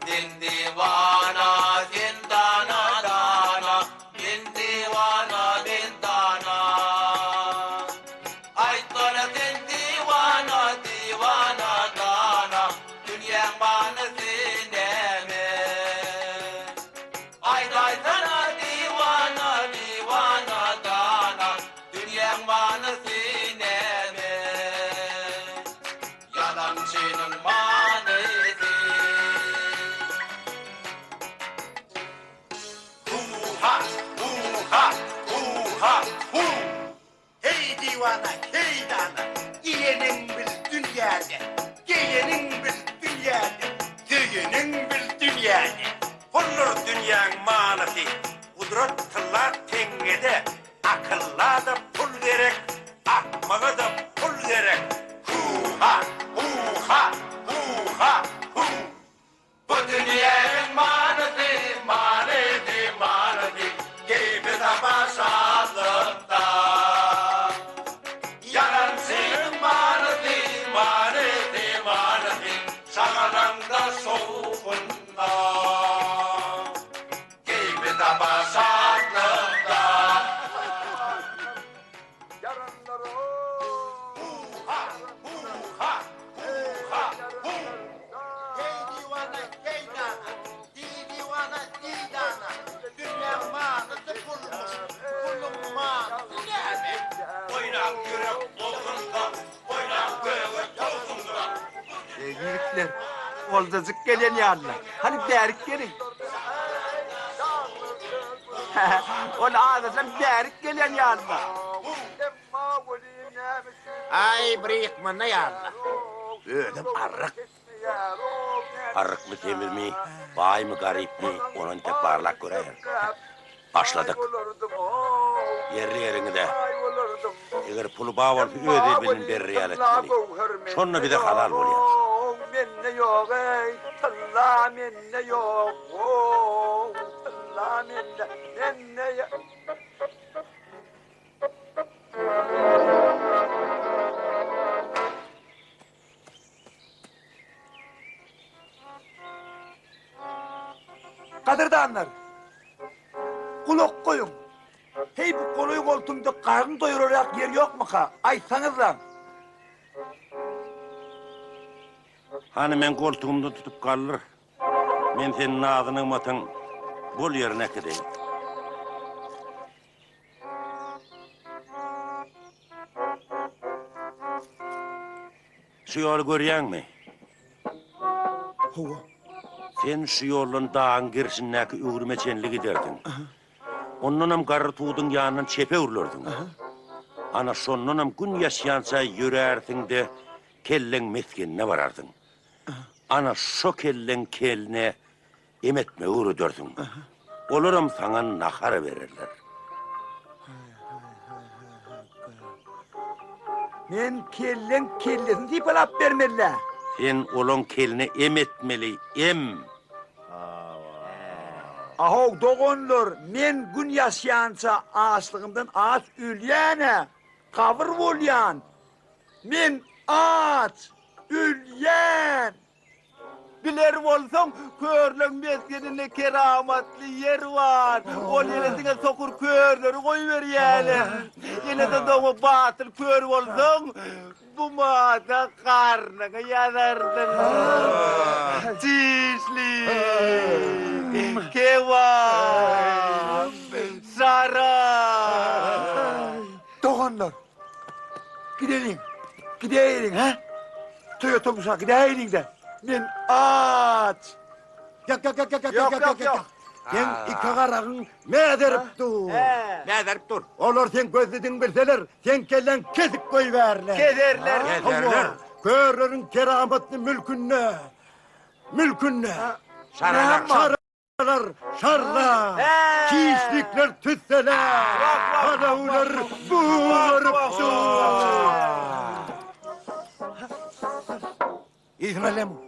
Speaker 6: Men diwana, sen dana, dana, Men diwana, men dana. Aýt. Bilseň bil dünýäni, Puldur dünýäň manysy, Gudrat tylla teňňede, Akylla-da pul gerek, Akmaga-da pul gerek, Hu-ha, hu-ha, hu-ha, hu! Bu dünýäniň manysy, manysy, manysy, Keýpi-sapa şatlykda. Ýalançynyň manysy, manysy, manysy, Şagalaňda, şowhunda. Keýpi-sapa şatlykda. Hu-ha, hu-ha, hu-ha, hu!
Speaker 5: Heý diwana, heý dana, diý diwana, diý dana, Dünýäň manysy pulmuş, puluň manysy näme?
Speaker 6: Oýnaň ýürek bolsun-da, oýnaň göge towsun-da.
Speaker 5: Eý ýigitler, oljajyk gelen ýalylar. Hany bärik geliň. Ol azajam bärik gelen ýalylar.
Speaker 14: Aý, bir ýykmanda ýalylar. Özem arryk.
Speaker 6: Arrykmy, semizmi, baýmy, garypmy, ony entek barlap göräýerin. Başladyk. Ýerli-ýeriňize. Eger puly bar bolsa öz eli bilen berer ýaly etmeli. Şonda bize halal bolýar.
Speaker 5: Mende ýok eý, tylla mende ýok, how, tylla mende, mende ýok. Gadyrdanlar! Gulak goýuň! Heý, bu golaý-goltumda garyn doýurarýak ýer ýokmuka? Aýtsaňyzlaň!
Speaker 6: Hany, meň goltugymdan tutup galdyr. Men seni nazy-nygmatyň bol ýerine äkideýin. Şu ýoly görýäňmi?
Speaker 5: Hawa.
Speaker 6: Sen şu ýoldan dagyň gerşindäki öwrüme çenli gidersiň. Ondanam garry tuduň ýanyndan çepe öwrülersiň. Ana, şondanam gün ýaşýança ýörärsiň-de, kelleň mesgenine bararsyň. Ana, şo kelleň keline Em etmegi öwredersiň. Olaram saňa nahar bererler.
Speaker 5: Men kelleň kellesini sypalap bermeli-dä.
Speaker 6: Sen olaň keline em etmeli, em!
Speaker 5: Ahow, doganlar, men gün ýaşýança açlygymdan aç ölýän-ä, gabyr bolýan. Men aç ölýän!
Speaker 12: Biler bolsaň, körleň mesgeninde keramatly ýer bar. Ol ýere diňe sokur körleri goýberýärler. Ýene-de doňa batyl kör bolsaň, bu mada garnyňy ýazardyň. Çişli, kebap, şarap.
Speaker 5: Doganlar, Gideliň. Gidäýeliň, hä? Toýa tomusha gidäýeliň-dä. Men aç.
Speaker 16: Ýok, ýok, ýok, ýok, ýok, ýok, ýok. Seň iki garagyň mäzerip dur.
Speaker 6: Mäzerip dur.
Speaker 16: Olar seň gözlüdigiňi bilseler, seň kelläňi kesip goýbärler.
Speaker 12: Keserler.
Speaker 16: Keserler. Körleriň keramatly mülkünde, mülkünde.
Speaker 6: Şaralar.
Speaker 16: Şarlar şarla, çişlikler tüsseler, palawlar bugaryp dur.
Speaker 5: Yzyny alýarmyň?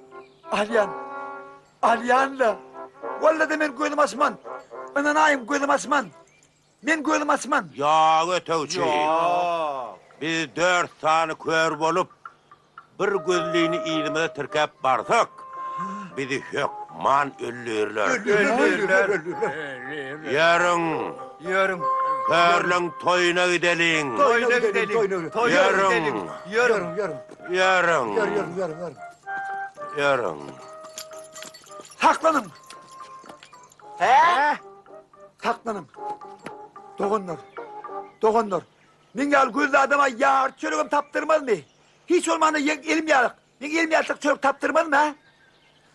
Speaker 5: Alýan. Alýan-la. Walla-da men gözüm açman. Ynanaýyň, gözüm açman. Men gözüm açman.
Speaker 6: Ýok, ötegçi. Ýok. Biz dört sany kör bolup, bir gözlini yzymyza tirkäp barsak, bizi hökman öldürirler.
Speaker 12: Öldürirler.
Speaker 6: Ýörüň.
Speaker 12: Ýörüň.
Speaker 6: Körleň toýuna gideliň.
Speaker 12: Toýuna gideliň. Toýuna gideliň.
Speaker 6: Ýörüň.
Speaker 16: Ýörüň.
Speaker 6: Ýörüň.
Speaker 16: Ýörüň, ýörüň, ýörüň.
Speaker 6: Ýörüň.
Speaker 5: Saklanyň.
Speaker 12: Hä?
Speaker 5: Saklanyň. Doganlar. Doganlar. Meň ýaly gözli adama ýarty çöregem tapdyrmazmy? Hiç bolmanda ýeň elim ýalyk. Meň elim ýalyk çörek tapdyrmazmy, hä?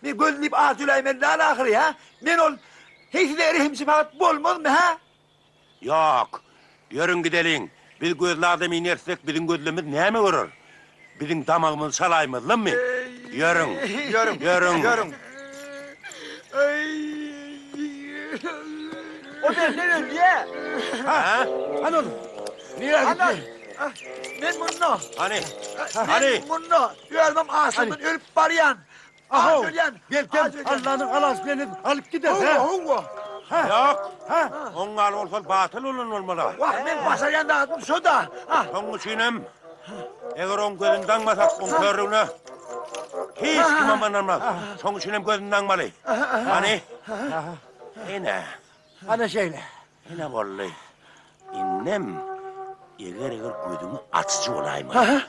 Speaker 5: Men gözli diýip aç öläýmeli däl ahyry, hä? Men ol Heý size rehim-şepagat bolmazmy, hä?
Speaker 6: Ýok. Ýörüň gideliň. Biz gözli adam inersek, biziň gözlemiz näme görer? Biziň damagymyzy çalaýmazlarmy? Ýörüň.
Speaker 12: Ýörüň.
Speaker 6: Ýörüň.
Speaker 12: Ýörüň.
Speaker 5: O bende ölýä.
Speaker 6: Ha?
Speaker 16: Hany ol? Nirä gitdi?
Speaker 5: Men munda.
Speaker 6: Hany? Hany?
Speaker 5: Men munda. Özüm açlykdan ölüp barýan.
Speaker 16: Ahow,
Speaker 5: Aç ölýän.
Speaker 16: Belkem
Speaker 5: Aç ölýän.
Speaker 16: Allanyň alasy bilen alyp gider, hä?
Speaker 5: Howwa, howwa.
Speaker 16: Hä?
Speaker 6: Ýok.
Speaker 16: Hä?
Speaker 6: Oň ýaly bolsa batyl bolan bolmaly.
Speaker 5: Wah, men başarýan zadym şo-da. Ha.
Speaker 6: Şoň üçinem eger oň gözüni daňmasak, oň körlügine hiç kimem ynanmaz. Şoň üçinem gözüni daňmaly. Hany? Ine.
Speaker 16: Ana şeýle.
Speaker 6: Ine boldy. Indem eger-eger gözüňi açyjy bolaýmaly.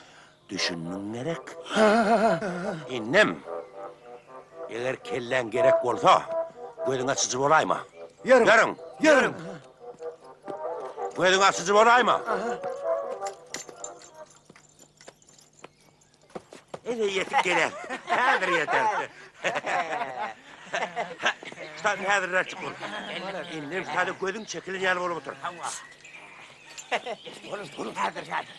Speaker 6: Düşündiň gerek? Indem eger kelläň gerek bolsa, gözüňi açyjy bolaýma.
Speaker 16: Ýörüň.
Speaker 6: Ýörüň.
Speaker 16: Ýörüň.
Speaker 6: Gözüňi açyjy bolaýma. Ine ýetip gelýär. Häzir ýeter. Ştaýdan häzirräk çyk bol. Indem ştaýda gözüň çekilen ýaly bolup otur. Boluň, boluň.
Speaker 5: Häzir, häzir.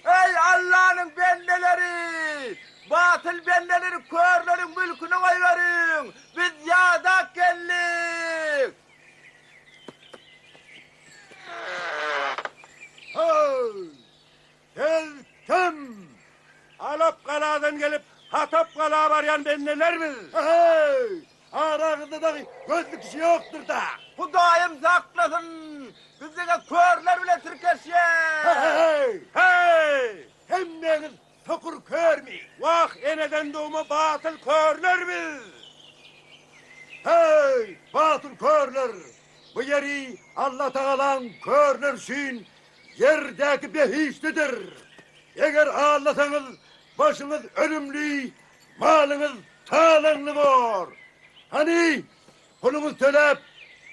Speaker 5: Eý, Allanyň bendeleri! Batyl bendeleri körleriň mülküne goýberiň! Biz ýadap geldik!
Speaker 16: Heý! Siz kim?
Speaker 6: Alap galadan gelip, Hatap gala barýan bendeler biz.
Speaker 16: Heý! Araňyzda dagy gözli kişi ýokdur-da?
Speaker 5: Hudaýym saklasyn! Biz diňe körler bilen tirkeşýäs!
Speaker 16: Heý!
Speaker 6: Heý!
Speaker 16: Hemmäňiz sokur körmi?
Speaker 6: Wah, eneden dogma batyl körler biz!
Speaker 16: Heý, batyl körler! Bu ýeri Allatagalaň körler üçin ýerdäki behişdidir. Eger aldasaňyz, başyňyz ölümli, malyňyz talaňly bor. Hany, puluňyzy töläp,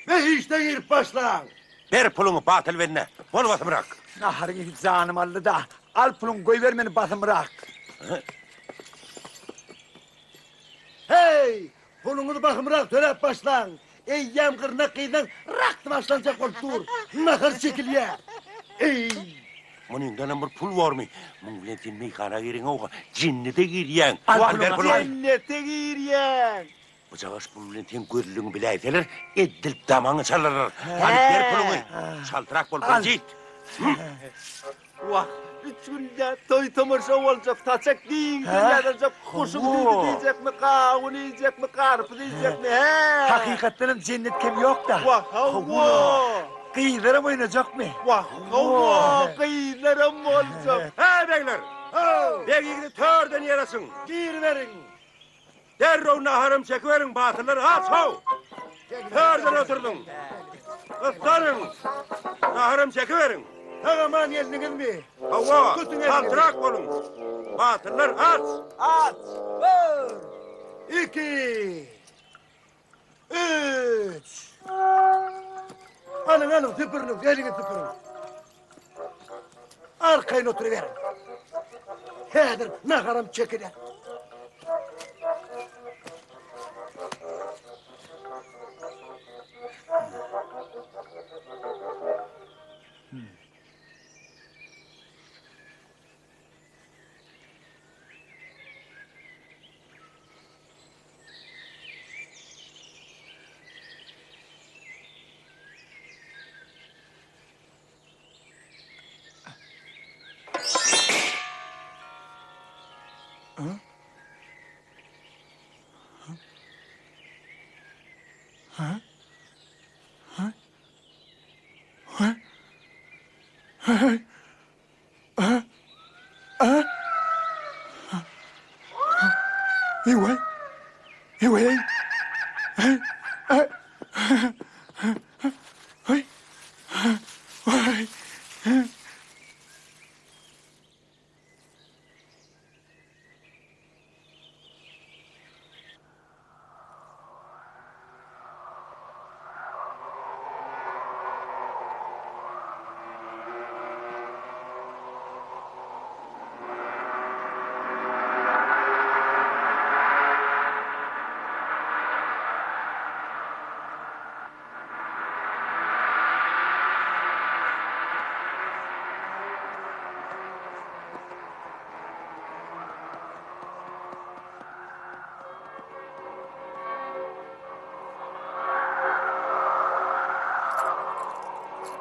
Speaker 16: behişde girip başlaň.
Speaker 6: Ber puluňy, batyl bende, bol basymrak.
Speaker 5: Naharyň ysy janymy aldy-da. Al puluňy, goýber meni basymrak.
Speaker 16: Heý, Puluňyzy bahymrak töläp başlaň. Eýýäm gyrnak gyzlaň raksy başlanjak bolup dur. Nahar çekilýär. Eý!
Speaker 6: Munyňdanam bir pul bormy? Muň bilen sen meýhana gireňok-a, jennete girýäň.
Speaker 5: Al
Speaker 6: Al ber
Speaker 5: puluňy,
Speaker 6: puluňy.
Speaker 5: jennete girýäň.
Speaker 6: Bujagaş pul bilen seň gözlügiňi biläýseler, eddil damagyňy çalarlar. Hany ber puluňy. Çaltrak bol, birjit.
Speaker 12: Wah, üç günde toý-tomaşa boljak, saçak giňden ýazyljak, guşuň süýdi diýjekmi, gawun iýjekmi, garpyz iýjekmi, hä?
Speaker 5: Hakykatdanam jennet kem ýok-da.
Speaker 12: Wah, hawa.
Speaker 5: Gyzlaram oýnajakmy?
Speaker 12: Wah, hawa, gyzlaram boljak.
Speaker 6: Heý, begler! Beg ýigidi törden ýere çyň!
Speaker 16: Giriberiň!
Speaker 6: Derrew naharam çekiberiň, batyrlar, aç-how! Törden oturdyň! Gyssanyň! Naharam çekiberiň!
Speaker 16: Sag-aman geldiňizmi?
Speaker 6: Hawa,
Speaker 16: Tutuň eliňizi.
Speaker 6: çaltrak boluň! Batyrlar, aç!
Speaker 5: Aç!
Speaker 16: Bir, iki, üç. Alyň, alyň, süpüriniň, eliňi süpüriň. Arkaýyn oturyberiň. Häzir naharam çekiler.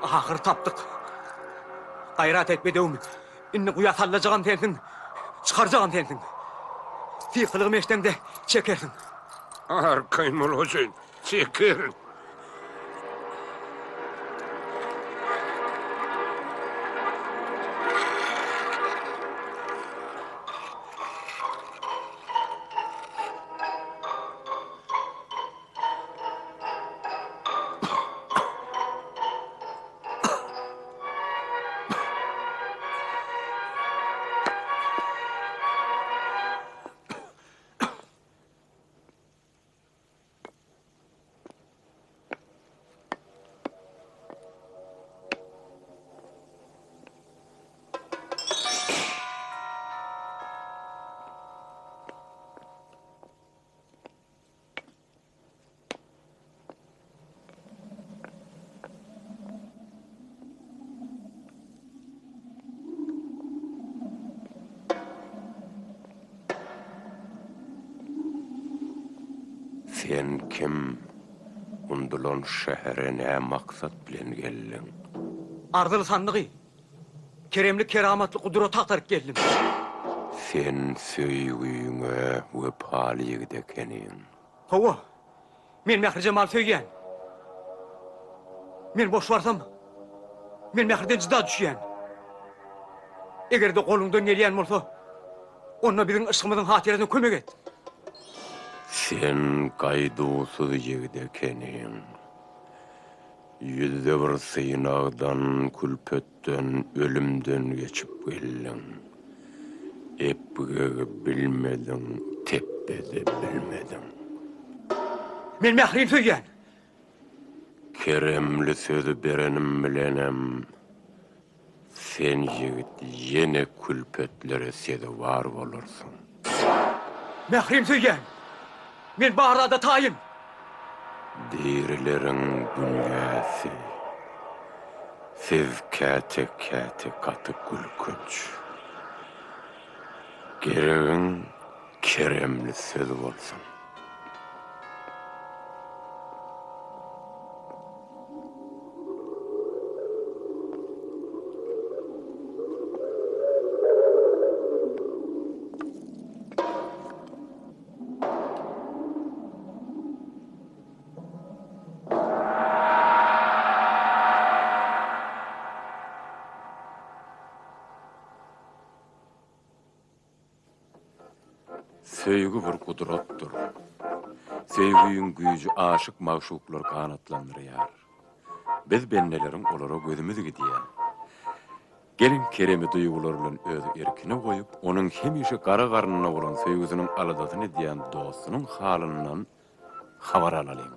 Speaker 4: Ahyry tapdyk. Gaýrat et bedewim. Indi guýa sallajagam sensiň, çykarjagam sensiň. Sykylygymy eşdeňde çekersiň.
Speaker 15: Arkaýyn bol hojaýyn, çekerin. Sen kim? Undulan şähere nä maksat bilen geldiň?
Speaker 4: Arzyly sandygy, keremli keramatly gudraty agtaryp geldim.
Speaker 1: Sen söýgüňe wepaly ýigit ekeniň.
Speaker 4: Hawa, men Mährijemaly söýýän. Men boş barsam, men Mähriden jyda düşýän. Eger-de goluňdan gelýän bolsa, onda biziň yşgymyzyň hatyrasyna kömek et.
Speaker 1: Sen gaýduwsyz ýigit ekeniň. Ýüzde bir synagdan, külpetden, ölümden geçip geldiň. Epgegi bilmediň, tepbe-de bilmediň.
Speaker 4: Men Mährini söýýän.
Speaker 1: Keremli sözi berenim bilenem, Sen ýigit ýene külpetlere sezewar bolarsyň.
Speaker 4: Mährim söýýän. Men bar zada taýyn.
Speaker 1: Dirileriň dünýäsi. Siz käte-käte gaty gülkünç. Geregiň keremli söz bolsun. Söýgi bir gudratdyr. Söýgiň güýji aşyk-magşuklary ganatlandyrýar. Biz bendeleriň olara gözümiz gidýär. Geliň Keremi duýgular bilen öz erkine goýup, onuň hemişe gara garnynda bolan söýgüsiniň aladasyny edýän dostunyň halyndan habar alalyň.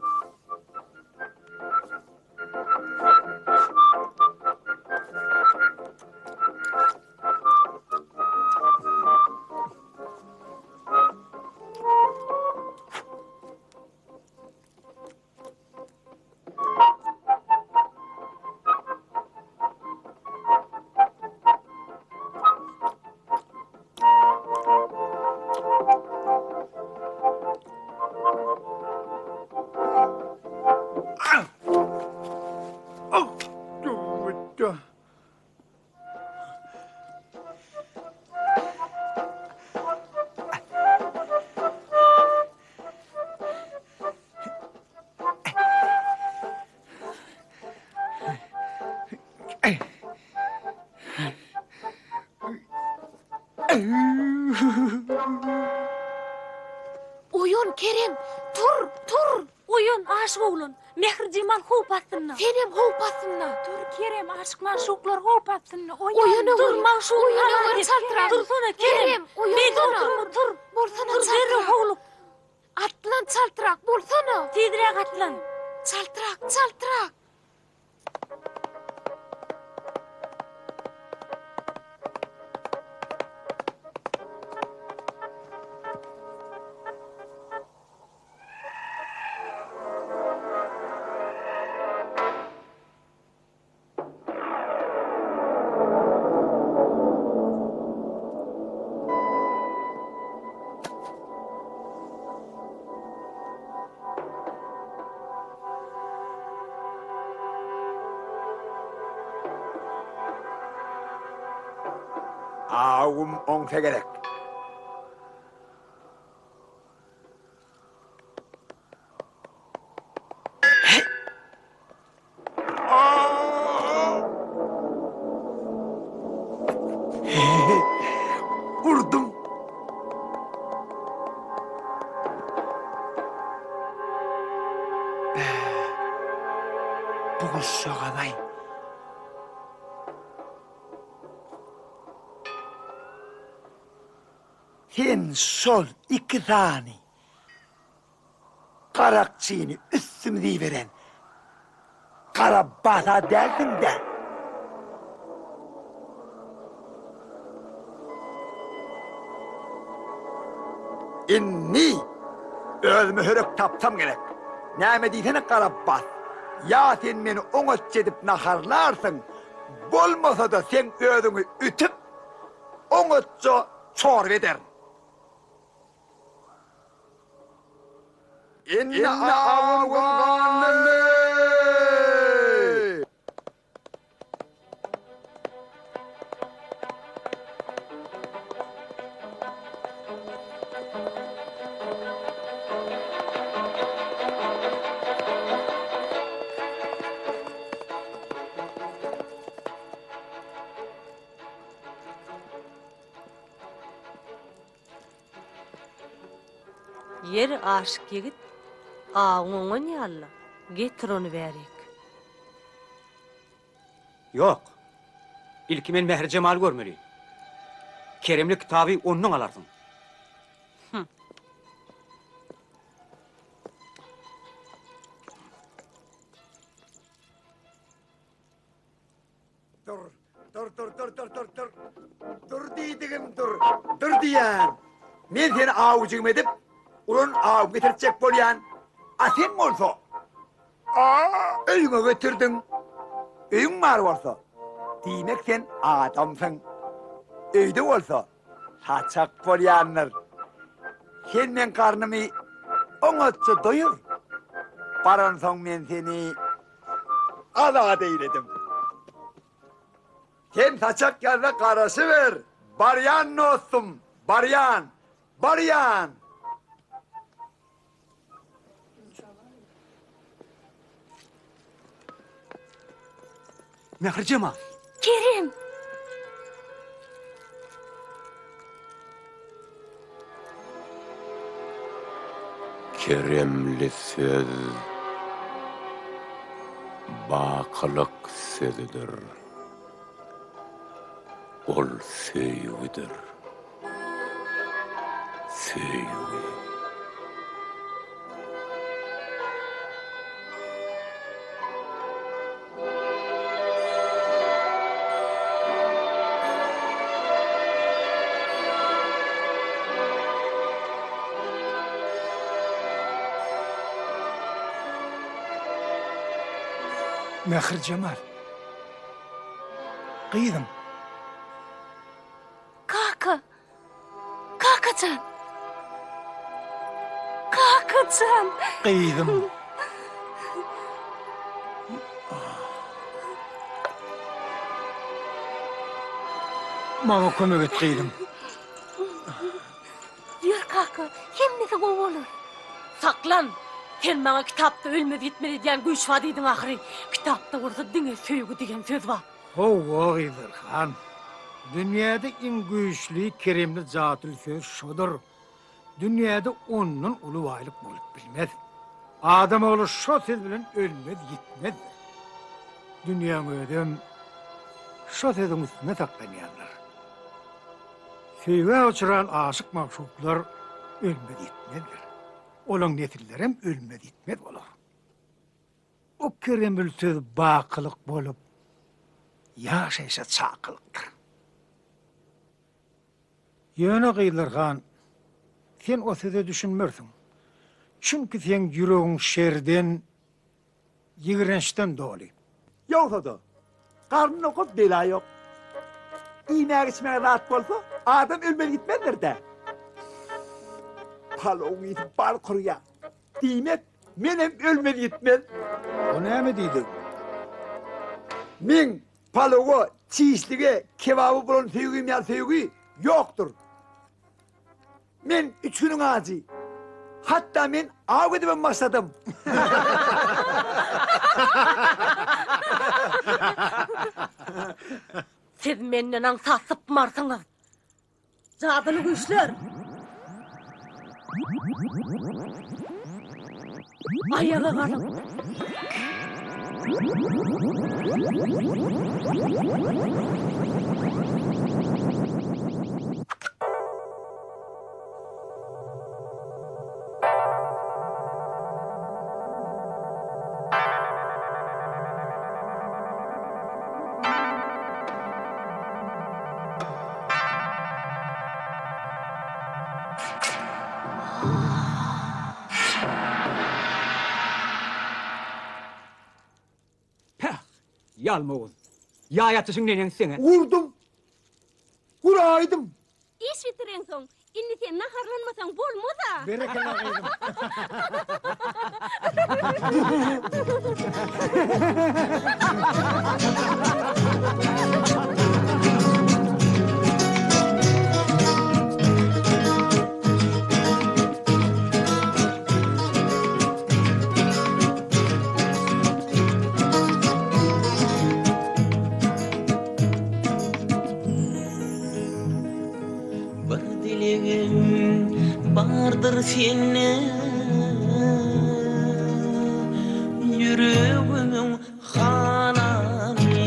Speaker 7: Oýan, Kerem! Tur, tur!
Speaker 11: Oýan, aşyk oglan! Mährijemal howp astynda!
Speaker 7: Senem howp astynda!
Speaker 10: Tur, Kerem, aşyk-magşuklar howp astynda! Oýan!
Speaker 7: Oýan,
Speaker 11: Tur, magşugyny
Speaker 7: Oýan,
Speaker 11: halas
Speaker 7: öwer,
Speaker 11: et!
Speaker 7: çaltrak!
Speaker 11: Tursana, Kerem!
Speaker 7: Kerem, oýansana!
Speaker 11: Beýdip oturma, tur!
Speaker 7: Bolsana,
Speaker 11: Tur, derrew
Speaker 7: çaltrak!
Speaker 11: howluk!
Speaker 7: Atlan, çaltrak, bolsana!
Speaker 11: Tizräk atlan!
Speaker 7: Çaltrak, çaltrak!
Speaker 5: Awum oňsa gerek. Urdum. Bu guşjagaz-aý. Sen şol iki sany garakçyny üstümize iberen gara basa dälsiň-dä? Indi özüme hörek tapsam gerek. Näme diýsene gara bas. Ýa sen meni oňatja edip naharlarsyň, bolmasa-da seň özüňi ütüp, oňatja çorba ederin. Indi awum ganly!
Speaker 11: Ýeri, aşyk ýigit, awyň oňan ýaly-la, getir ony bärik.
Speaker 4: Ýok. Ilki men Mährijemaly görmeli. Keremli kitaby ondan alarsyň.
Speaker 11: Hum.
Speaker 5: Dur, dur, dur, dur, dur, dur, dur. Dur diýdigim dur. Dur diýýän. Men seni awjygym edip, ulan aw getirtjek bolýan. A sen bolsa, a öýüňe getirdiň. Öýüň bar bolsa, diýmek sen adamsyň. Öýde bolsa, saçak bolýandyr. Sen meň garnymy oňatja doýur. Baransoň men seni Azat eýledim. Sen saçak ýazda garaşyber. Barýan dostum, barýan, barýan.
Speaker 4: Mährijemal!
Speaker 7: Kerem!
Speaker 15: Keremli söz bakylyk sözüdir. Ol söýgüdir. Söýgi.
Speaker 14: Mährijemal. Gyzym.
Speaker 7: Kaka! Kakajan! Kakajan!
Speaker 14: Gyzym. Maňa kömek et gyzym.
Speaker 7: Ýör kaka, hemmesi gowy bolar.
Speaker 11: Saklan! Sen maňa kitapda ölmez-ýitmez edýän güýç bar diýdiň ahyry. Kitapda bolsa diňe söýgi diýen söz bar.
Speaker 14: Hawa, Gyzyl han. Dünýäde iň güýçli, keremli jadyly söz şodur. Dünýäde ondan uly baýlyk bolup bilmez. Adam ogly şo söz bilen ölmez-ýitmezdir. Dünýäň özem şo sözüň üstünde saklanýandyr. Söýgä uçran aşyk-magşuklar ölmez-ýitmezdir. Olaň nesillerem ölmez-ýitmez bolar. O keremli söz bakylyk bolup, ýaşaýşa çakylykdyr. Ýöne Gyzlar han, sen o söze düşünmersiň. Çünki seň ýüregiň şerden, ýigrençden doly.
Speaker 5: Ýogsa-da, garny dokup bela ýok. Iýmäge-içmäge zat bolsa, adam ölmez-gitmezdir-dä. Palawyň ysy bal kurýar. Diýmek, menem ölmez-ýitmez.
Speaker 14: O näme diýdigiň?
Speaker 5: Meň palowa, çişlige, kebaba bolan söýgim ýaly söýgi. ýokdur. Men üç günüň ajy. Hatda men aw edibem başladym.
Speaker 11: Siz menden aňsat sypmarsyňyz. Jadyly güýçler! Aýaga galyň!
Speaker 4: Päh, ýalmawuz. Ýaý atyşyň neneň seňe?
Speaker 5: Gurdum. Guraýdym.
Speaker 7: Iş bitireňsoň, indi sen naharlanmasaň bolmaz-a.
Speaker 14: Berekella gyzym.
Speaker 17: Bir dilegim bardyr senden Ýüregimiň halany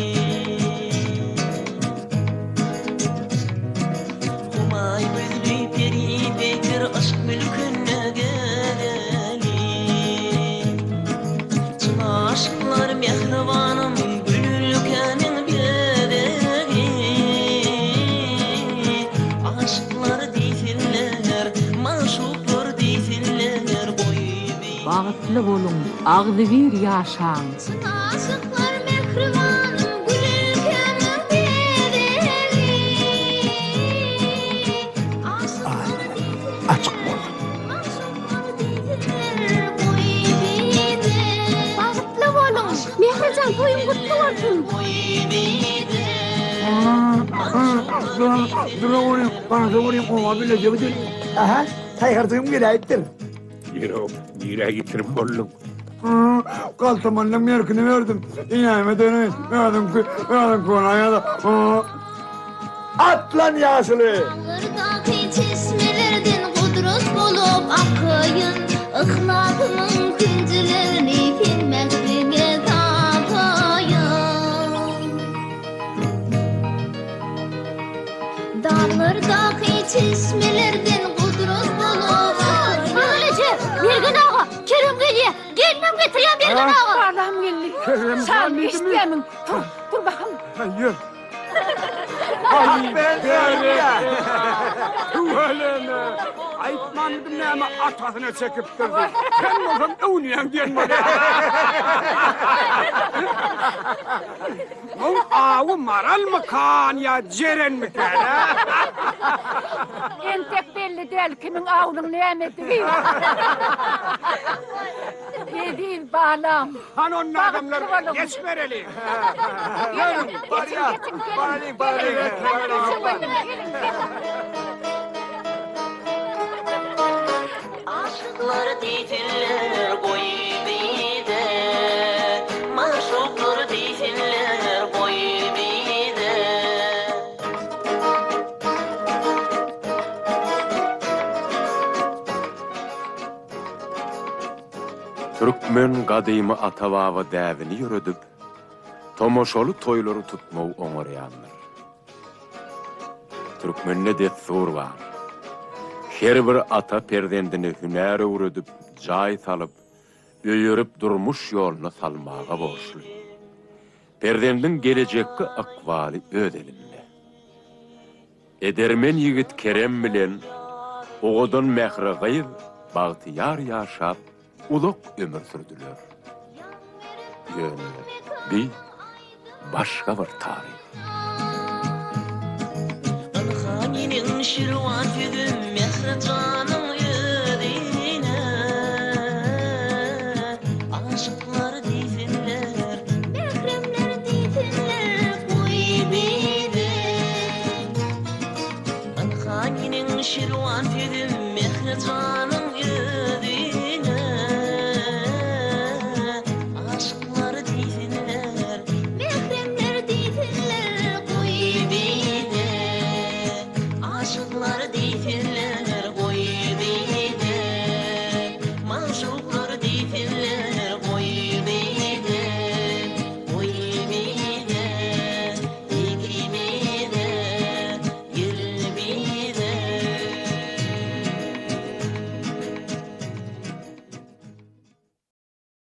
Speaker 17: Humaý gözli peri peýker yşk mülkünde gezeli Çyn aşyklar mähribanym gül ülkäniň bezegi Aşyklar diýsinler, magşuklar diýsinler goý
Speaker 8: Bagtly boluň, agzybir ýaşaň!
Speaker 17: Çyn aşyklar mähribanym gül ülkäniň bezegi Aşyklar diýsinler,
Speaker 5: Açyk bolsun.
Speaker 17: magşuklar diýsinler goý bize
Speaker 7: Bagtly boluň! Mährijan toýuň gutly bolsun!
Speaker 5: Dura görýän, ganata görýän, oňa bileje gidelim. Aha, taýharjygym geläýipdir.
Speaker 15: Ýok, nirä ýitirim bolduň?
Speaker 5: Galtamanyň merkini berdim. Enäme döneýin, özüňki, özüňki bolaýa-da. Atlan ýaşuly!
Speaker 17: Daglardaky çeşmelerden gudrat bolup akaýyn, Yhlasymyň künjilerini sen mähriňe tapaýyn. Daglardaky çeşmelerden gudrat bolup akaýyn.
Speaker 11: Agal eje, Mergen aga, Kerem gelýä, gelinem getirýä Mergen aga.
Speaker 2: Balam geldi.
Speaker 14: Kerem
Speaker 2: Sag
Speaker 14: geldimi?
Speaker 2: eşitýämiň? Tur, tur bakalım.
Speaker 14: Ýör.
Speaker 5: Ay ben
Speaker 3: Tüweleme! Aýtmanmydym näme atasyna çekipdir diýip. Sen bolsaň öwünýäň diýen bolýar. Muň awy maralmykan ýa jerenmikan, a?
Speaker 2: Entek belli däl kimiň awunyň nämedigi. Eziz balam.
Speaker 3: Hany onda adamlar
Speaker 2: Bagtly boluň.
Speaker 3: geçibereliň.
Speaker 2: Geliň, geçiň, geçiň, geliň. Geliň, geliň, geliň.
Speaker 17: Aşyklar diýsinler goý bize, Magşuklar diýsinler goý bize.
Speaker 1: Türkmen gadymy ata-baba däbini ýöredip, tomaşaly toýlary tutmagy oňarýandyr. Türkmende dessur bar. Her bir ata perzendine hünär öwredip, jaý salyp, öýerip durmuş ýoluna salmaga borçly. Perzendiň gelejekki ykbaly öz elinde. Edermen ýigit Kerem bilen owadan Mähri gyz bagtyýar ýaşap, uzak ömür sürdüler. Ýöne bi başga bir taryh.
Speaker 17: Ynha meniň şirwan sözüm Mähri janyň özüne. Aşyklar diýsinler, mähremler diýsinler, goý bize. Ynha neneň şirwan sözüm Mähri janyň özi.